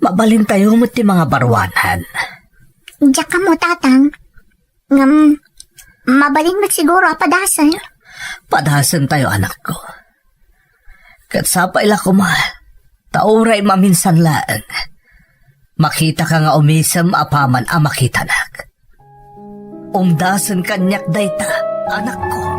mabalintayo met ti mangabaruanan. Diak ammo, Tatang. Ngem, mabalin met siguro a padasen. Padasentayo, anakko. Ket sapay la koma, ta uray maminsan laeng, makitaka nga umisem apaman a makitanak. Umdasen kaniak dayta, anakko.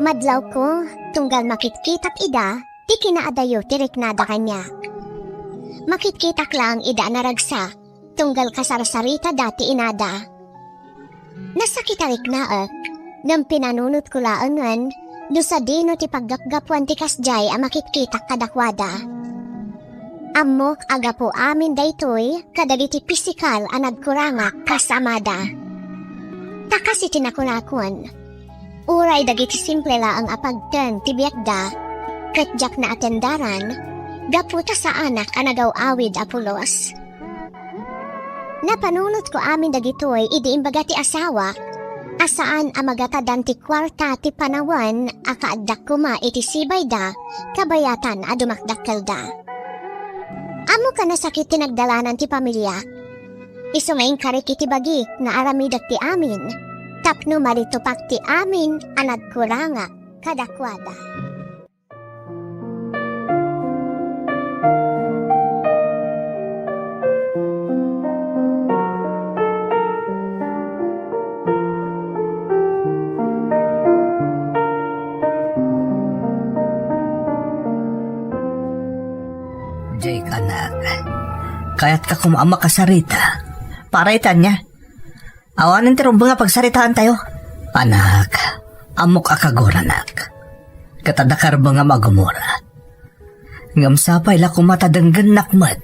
Madlawko, tunggal makitkitak ida, ti kinaadayo ti riknada kaniak. Makitkitak laeng ida a naragsak, tunggal kasarsaritada ti inada. Nasakit a riknaek, ngem pinanunotko laengen no sadino ti paggapgapuan ti kasdiay a makitkitak kadakuada. Ammok a gapu amin daytoy kadagiti pisikal a nagkurangak kas amada. Ta kas iti nakunakon, uray dagiti simple laeng a pagteng ti biagda, ket diak naatendaran, gapu ta saanak a nagaw-awid a pulos. Napanunotko amin dagitoy idi imbaga ti asawak a saan a magatadan ti kuarta ti panawen a kaaddak koma iti sibayda kabayatan a dumakdakkelda. Ammok a nasakit ti nagdalanan ti pamiliak. Isu nga inkarik iti bagik nga aramidek ti amin tapno malitupak ti amin a nagkurangak kadakuada. Jake, anak, kayatka koma a makasarita. Para iti ania? Awanen ti rumbeng a pagsaritaantayo. Anak, ammok a kaguranak. Ket adda karbengam a gumura. Ngem sapay la koma ta denggennak met.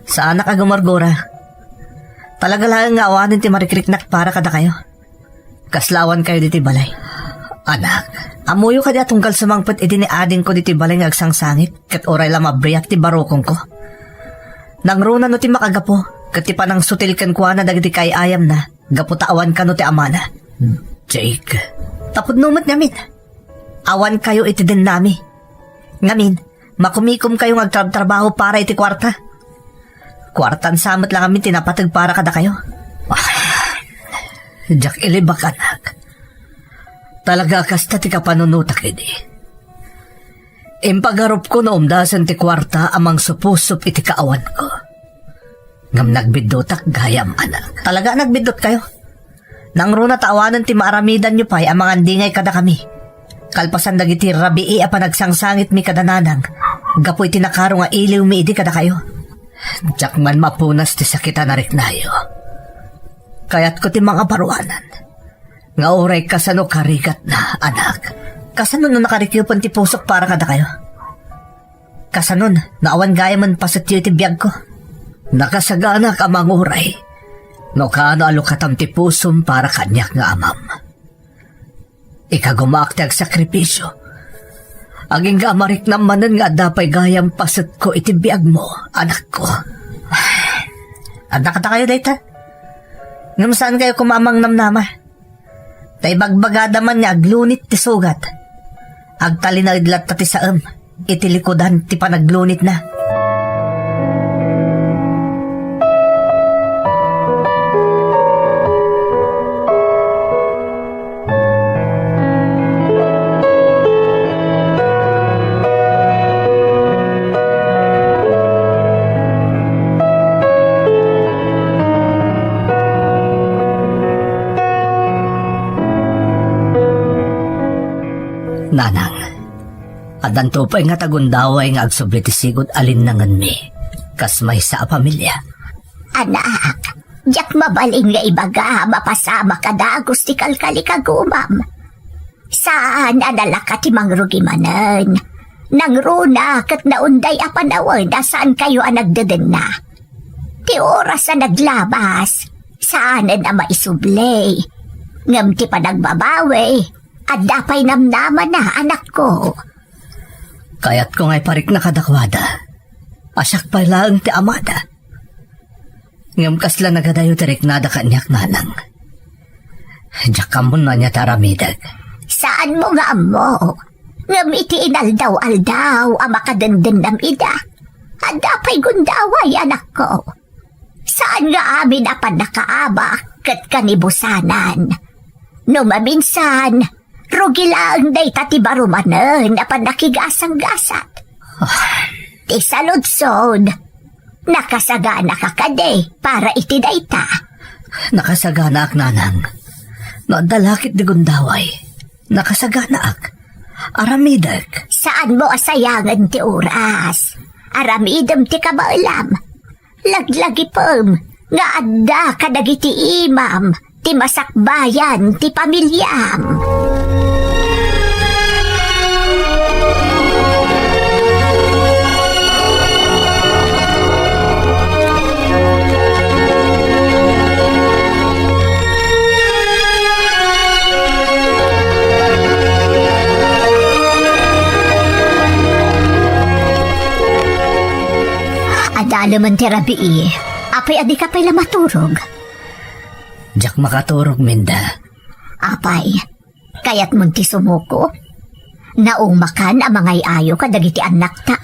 Saanak a gumurgura. Talaga laeng nga awanen ti marikriknak para kadakayo. Kasla awankayo ditoy balay. Anak, ammoyo kadi a tunggal sumangpet idi ni adingko ditoy balay nga agsangsangit, ket uray la mabriak ti barukongko. Nangruna no ti makagapu, ket ti panangsutil kenkuana dagiti kaay-ayamna, gapu ta awan kano ti amana. Jake. Tapudno met ngamin. Awankayo iti dennami. Ngamin, makumikomkayo nga agtrabtrabaho para iti kuarta. Kuartan sa met la ngamin ti napateg para kadakayo. Diak ilibak, anak. Talaga a kasta ti kapanunotak idi. Impagarupko no umdasen ti kuarta a mangsupusup iti kaawanko. Ngem nagbiddutak gayam, anak. Talaga a nagbiddutkayo. Nangruna ta awanen ti maaramidanyo pay a mangandingay kadakami. Kalpasan dagiti rabii a panagsangsangitmi kada nanang, gapu iti nakaro nga iliwmi idi kadakayo. Diak man mapunas ti sakit a nariknayo. Kayatko ti mangabaruanan. Nga uray kasano karigatna, anak. Kasano no nakarikyo pay ti pusok para kadakayo? Kasanon, no awan gayamen pasetyo iti biagko? Nakasaganak a manguray. No kaano a lukatam ti pusom para kaniak nga amam. Ikagumaak ti agsakripisio. Agingga a mariknam manen nga adda pay gayam pasetko iti biagmo, anakko. Adda kadakayo dayta? Ngem saankayo koma a mangnamnama? Ta ibagbagada man nga aglunit ti sugat. Agtalinaed latta ti saem iti likudan ti panaglunitna. Nanang, addanto pay nga tagundaway nga agsubli ti sigud a linnangenmi kas maysa a pamilia. Anak, diak mabalin nga ibaga, mapasamak a dagus ti kalkalikagumam. Saan a nalaka ti mangrugi manen. Nangruna ket naunday a panawen a saankayo a nagdedenna. Ti oras a naglabas, saanen a maisubli. Ngem ti panagbabawi, adda pay namnamana, anakko. Kayatko nga iparikna kadakuada a siak pay laeng ti amada. Ngem kasla nagadayo ti riknada kaniak, nanang. Diak ammo no ania ti aramidek. Saanmo nga ammo. Ngem iti inaldaw-aldaw a makadendennam ida, adda pay gundaway, anakko. Saan nga amin a pannakaabak ket kanibusanan. No maminsan, rugi laeng dayta ti baro manen a pannakigasanggasat. Ah. Ti saludsod, nakasaganaka kadi para iti dayta? Nakasaganaak, nanang. No adda la ket ti gundaway, nakasaganaak. Aramidek. Saanmo a sayangen ti oras. Aramidem ti kabaelam. Laglagipem nga adda kadagiti imam ti masakbayan ti pamiliam. Adalemen ti rabii. Apay, adika pay la maturog? Diak makaturog, Minda. Apay, kayatmon ti sumuko? Naumakan a mangay-ayo kadagiti annakta.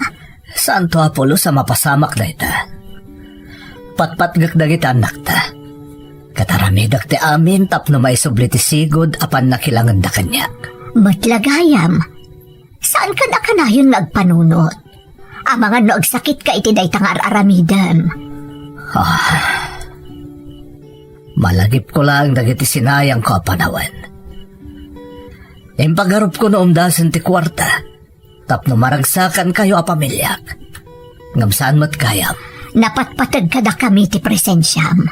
Saanto a pulos a mapasamak dayta. Patpatgek dagiti annakta. Ket aramidek ti amin tapno maisubli ti sigud a pannakilangedda kaniak. Met la gayam, saankan a kanayon nga agpanunot. Amangan no agsakitka iti dayta nga ar-aramidem. Ah, malagipko laeng dagiti sinayangko a panawen. Impagarupko no umdasen ti kuarta tapno maragsakankayo a pamiliak. Ngem saan met gayam. Napatpateg kadakami ti presensiam.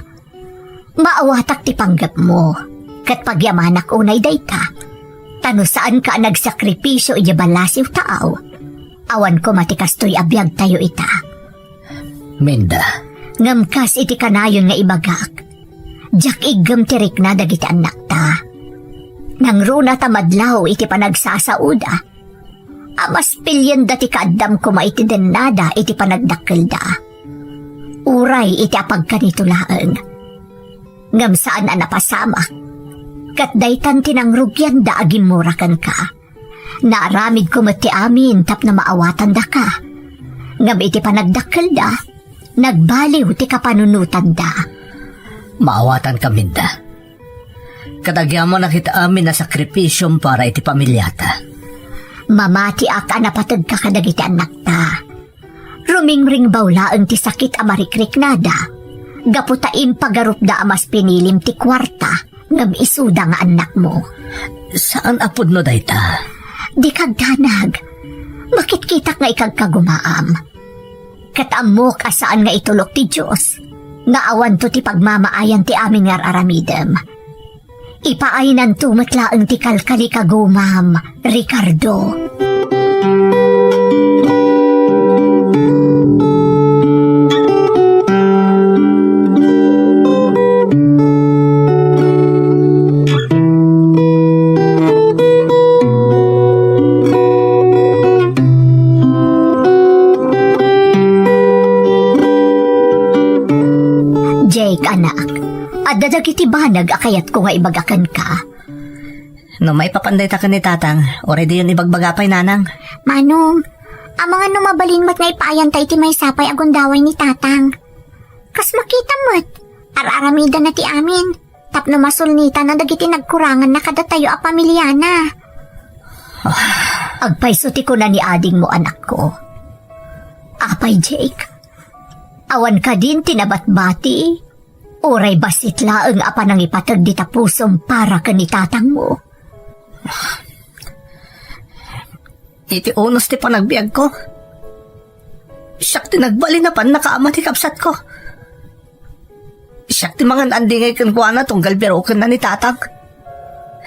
Maawatak ti panggepmo. Ket pagyamanak unay dayta, ta no saanka a nagsakripisio idiay ballasiw taaw, awan koma ti kastoy a biagtayo ita. Minda. Ngem kas iti kanayon nga ibagak, diak iggem ti rikna dagiti annakta. Nangruna ta madlaw iti panagsasaoda, a maspilienda ti kaaddam koma iti dennada iti panagdakkelda, uray iti apagkanito laeng. Ngem saan a napasamak, ket daytan ti nangrugianda a gimmura kenka. Naaramidko met ti amin tapno maawatandaka. Ngem iti panagdakkelda, nagbaliw ti kapanunotanda. Maawatanka, Minda. Ket agyamanak iti amin a sakripisiom para iti pamiliata. Mamatiak a napategka kadagiti annakta. Rumingringbaw laeng ti sakit a marikriknada, gapu ta impagarupda a mas pinilim ti kuarta ngem isuda nga annakmo. Saan a pudno dayta? Dika agdanag. Makitkitak nga ikagkagumaam. Ket ammok a saan nga itulok ti Dios nga awanto ti pagmamaayan ti amin nga ar-aramidem. Ipaaynanto met laeng ti kalkalikagumam, Ricardo. Jake, anak, adda dagiti banag a kayatko nga ibaga kenka. No maipapan dayta ken ni Tatang, uray diyon ibagbaga pay, Nanang. Manong, amangan no mabalin met nga ipaayanta iti maysa pay a gundaway ni Tatang. Kas makita met, ar-aramidanna ti amin, tapno masulnitanna dagiti nagkuranganna kadatayo a pamiliana. Ah. Agpayso ti kuna ni adingmo, anakko. Apay, Jake, awan kadin ti nabatbati? Uray bassit laeng a panangipateg dita pusom para ken ni tatangmo? Iti unos ti panagbiagko, siak ti nagbalin a pannakaama ti kabsatko. Siak ti mangan-andingay kenkuana tunggal birokenna ni tatang.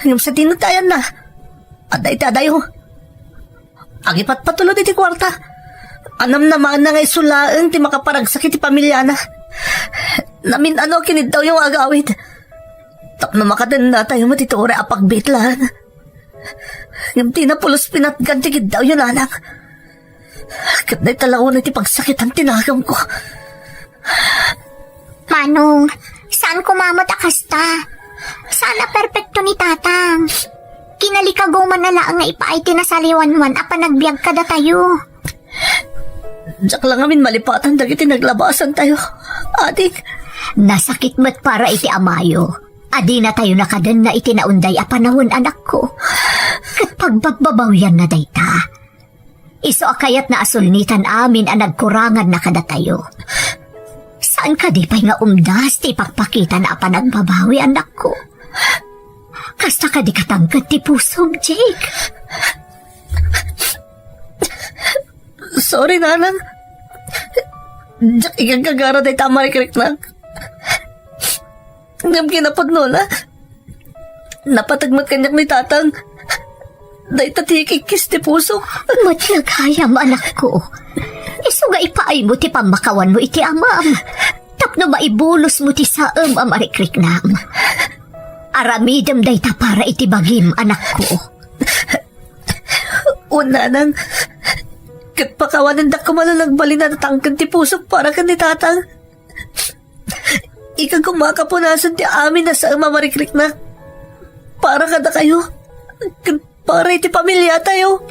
Ngem sadino ti ayanna? Adda iti adayo. Agipatpatulod iti kuarta. Anam na mana nga isu laeng ti makaparagsak iti pamiliana. Namin-ano ken iddawyo nga agawid. Tapno makadennatayo met iti uray a pagbiit laeng. Ngem dina pulos pinatgan ti kiddawyo, nanang. Ket dayta la unay ti pagsakitan ti naganko. Manong, saan koma met a kasta? Saan a perpekto ni tatang? Kinalikagumana laeng nga ipaay ti nasaliwanwan a panagbiag kadatayo. Diak la ngamin malipatan dagiti naglabasantayo. Ading. Nasakit met para iti amayo. A dinatayo nakadenna iti naunday a panawen, anakko. Ket pagbabbabawianna dayta. Isu a kayatna a sulnitan amin a nagkuranganna kadatayo. Saan kadi pay nga umdas ti ipakpakitana a panagbabawi, anakko? Kasta kadi katangken ti pusom, Jake? Sorry, nanang. Diak igagagara dayta a marikriknak. Ngem kinapudnona, napateg met kaniak ni tatang. Dayta ti ikikkis ti puso. Met nga gayam, anakko. Isu nga ipaaymo ti pammakawanmo iti amam. Tapno maibulosmo ti saem a marikriknam. Aramidem dayta para iti bagim, anakko. Wen, nanang, ket pakawanendak koma la nagbalin a natangken ti pusok para ken ni tatang. Ika koma a kapunasan ti amin a saem a marikriknak para kadakayo, ken para iti pamiliatayo.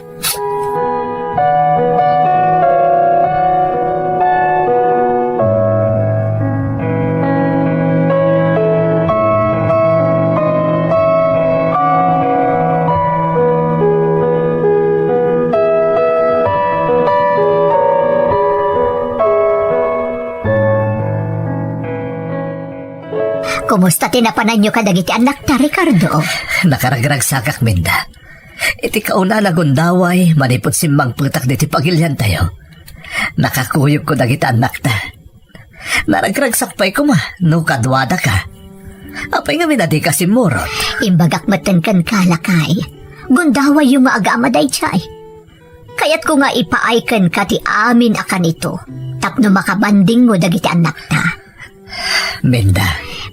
Kumusta ti napananyo kadagiti annakta, Ricardo? Nakaragragsakak, Minda. Iti kauna a gundaway, manipud simmangpetak diti pagiliantayo, nakakuyogko dagiti annakta. Naragragsak pay koma no kaduadaka. Apay ngamin a dika simmurot? Imbagak metten kenka, lakay. Gundawayyo nga agama daydiay. Kayatko nga ipaay kenka ti amin a kanito tapno makabandingmo dagiti annakta. Minda.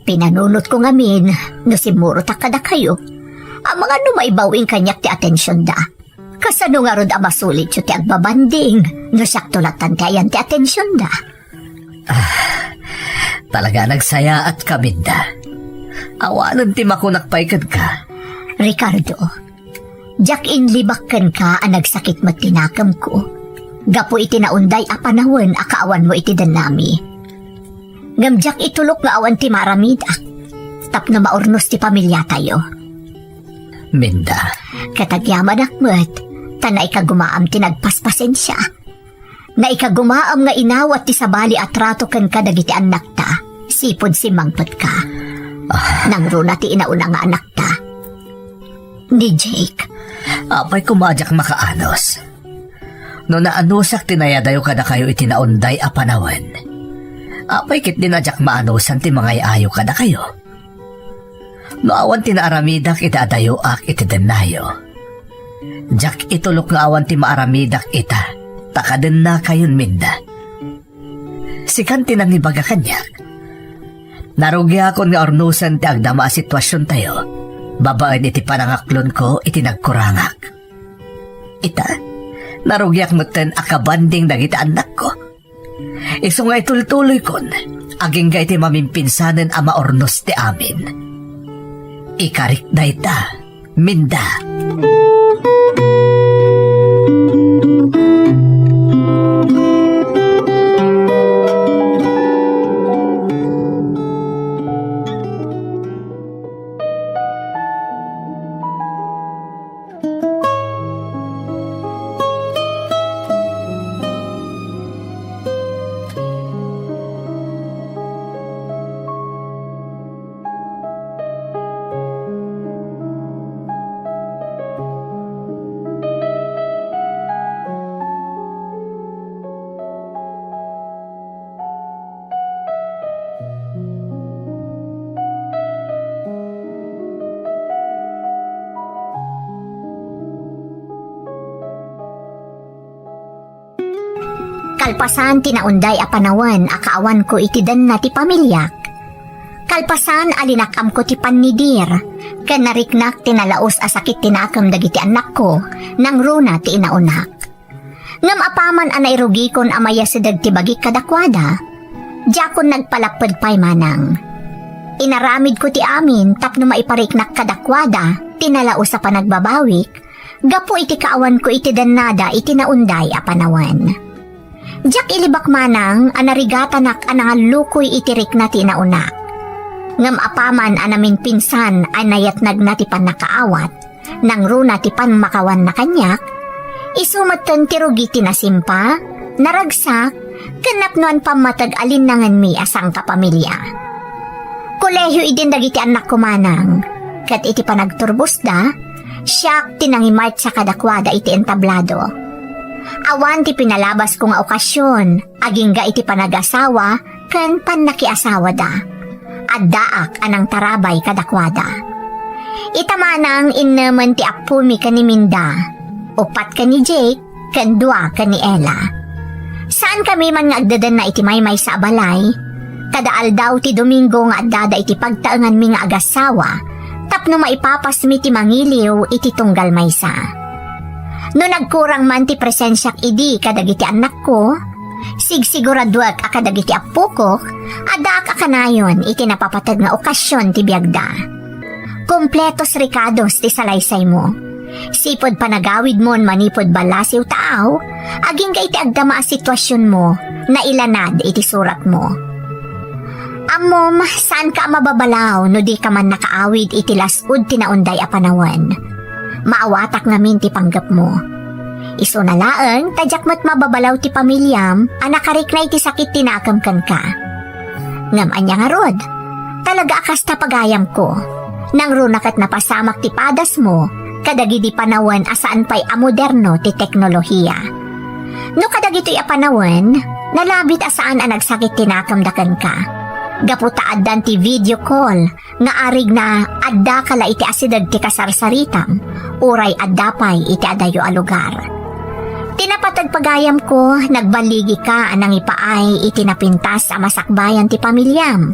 Pinanunotko ngamin no simmurotak kadakayo. Amangan no maibawing kaniak ti atensionda. Kasano ngarud a masulityo ti agbabanding no siakto lattan ti ayan ti atensionda? Ah, talaga a nagsayaatka, Minda. Awanen ti makunak pay kenka. Ricardo, diak inlibak kenka a nagsakit met ti nakemko gapu iti naunday a panawen a kaawanmo iti dennami. Ngem diak itulok nga awan ti maaramidak tapno maurnos ti pamiliatayo. Minda. Ket agyamanak met, ta naikagumaam ti nagpaspasensia. Naikagumaam nga inawat ti sabali a trato kenka dagiti annakta, sipud simmangpetka. Ah. Nangruna ti inauna nga anakta. Ni Jake. Apay koma a diak makaanus? No naanusak ti nayadayo kadakayo iti naunday a panawen, apay ketdin a diak maanusan ti mangay-ayo kadakayo? No awan ti naaramidak iti adayoak iti dennayo, diak itulok nga awan ti maaramidak ita, ta kadennakayon, Minda. Sikan ti nangibaga kaniak. Narugiakon nga urnosen ti agdama a situasiontayo babaen iti panangaklonko iti nagkurangak. Ita, narugiak metten a kabanding dagiti annakko. Isu nga itultuloykon, agingga iti mamimpinsanen a maurnos ti amin. Ikarik dayta, Minda. Kalpasan ti naunday a panawen a kaawanko iti denna ti pamiliak, kalpasan a linak-amko ti pannidir ken nariknak ti nalaus a sakit ti nakem dagiti annakko, nangruna ti inaunak. Ngem apaman a nairugikon a mayasideg ti bagik kadakuada, diakon nagpalapped pay manang. Inaramidko ti amin tapno maipariknak kadakuada ti nalaus a panagbabawik gapu iti kaawanko iti dennada iti naunday a panawen. Diak ilibak manang a narigatanak a nangallukoy iti rikna ti inaunak. Ngem apaman a namimpinsan a nayatnagna ti pannakaawat, nangruna ti pannakawanna kaniak, isu metten ti rugi ti nasimpa, naragsak, ken napnoan pammateg a linnangenmi a sangkapamilia. Kolehio idin dagiti annakko manang, ket iti panagturbosda, siak ti nangimartsa kadakuada iti entablado. Awan ti pinalabasko nga okasion, agingga iti panagasawa ken pannakiasawada. Addaak a nangtarabay kadakuada. Ita manang innemen ti appomi ken ni Minda, uppat ken ni Jake, ken dua ken ni Ella. Saankami man nga agdedenna iti maymaysa a balay. Kada aldaw ti Domingo nga addada iti pagtaenganmi nga agassawa tapno maipapasmi ti mangiliw iti tunggal maysa. No nagkurang man ti presensiak idi kadagiti annakko, sigsiguraduek a kadagiti appokok, addaak a kanayon iti napapateg nga okasion ti biagda. Kompletos rekados ti salaysaymo. Sipud panagawidmon manipud ballasiw taaw, agingga iti agdama a situasionmo, nailanad iti suratmo. Ammom, saanka a mababalaw no dika man nakaawid iti las-ud ti naunday a panawen. Maawatak ngamin ti panggepmo. Isuna laeng ta diak met mababalaw ti pamiliam a nakarikna iti sakit ti nakem kenka. Ngem ania ngarud? Talaga a kasta pagayamko. Nangruna ket napasamak ti padasmo kadagidi panawen a saan pay a moderno ti teknolohia. No kadagitoy a panawen, nalabit a saan a nagsakit ti nakemda kenka. Gapu ta addan ti video call, nga arigna, addaka la iti asideg ti kasarsaritam, uray adda pay iti adayo a lugar. Ti napateg pagayamko, nagballigika a nangipaay iti napintas a masakbayan ti pamiliam,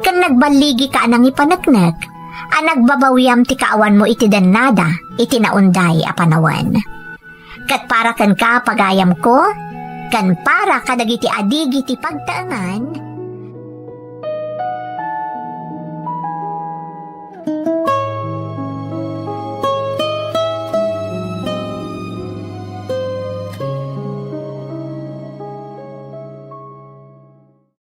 ken nagballigika a nangipaneknek a nagbabawiam ti kaawanmo iti dennada iti naunday a panawen. Ket para kenka, pagayamko, ken para kadagiti adigi ti pagtaengan,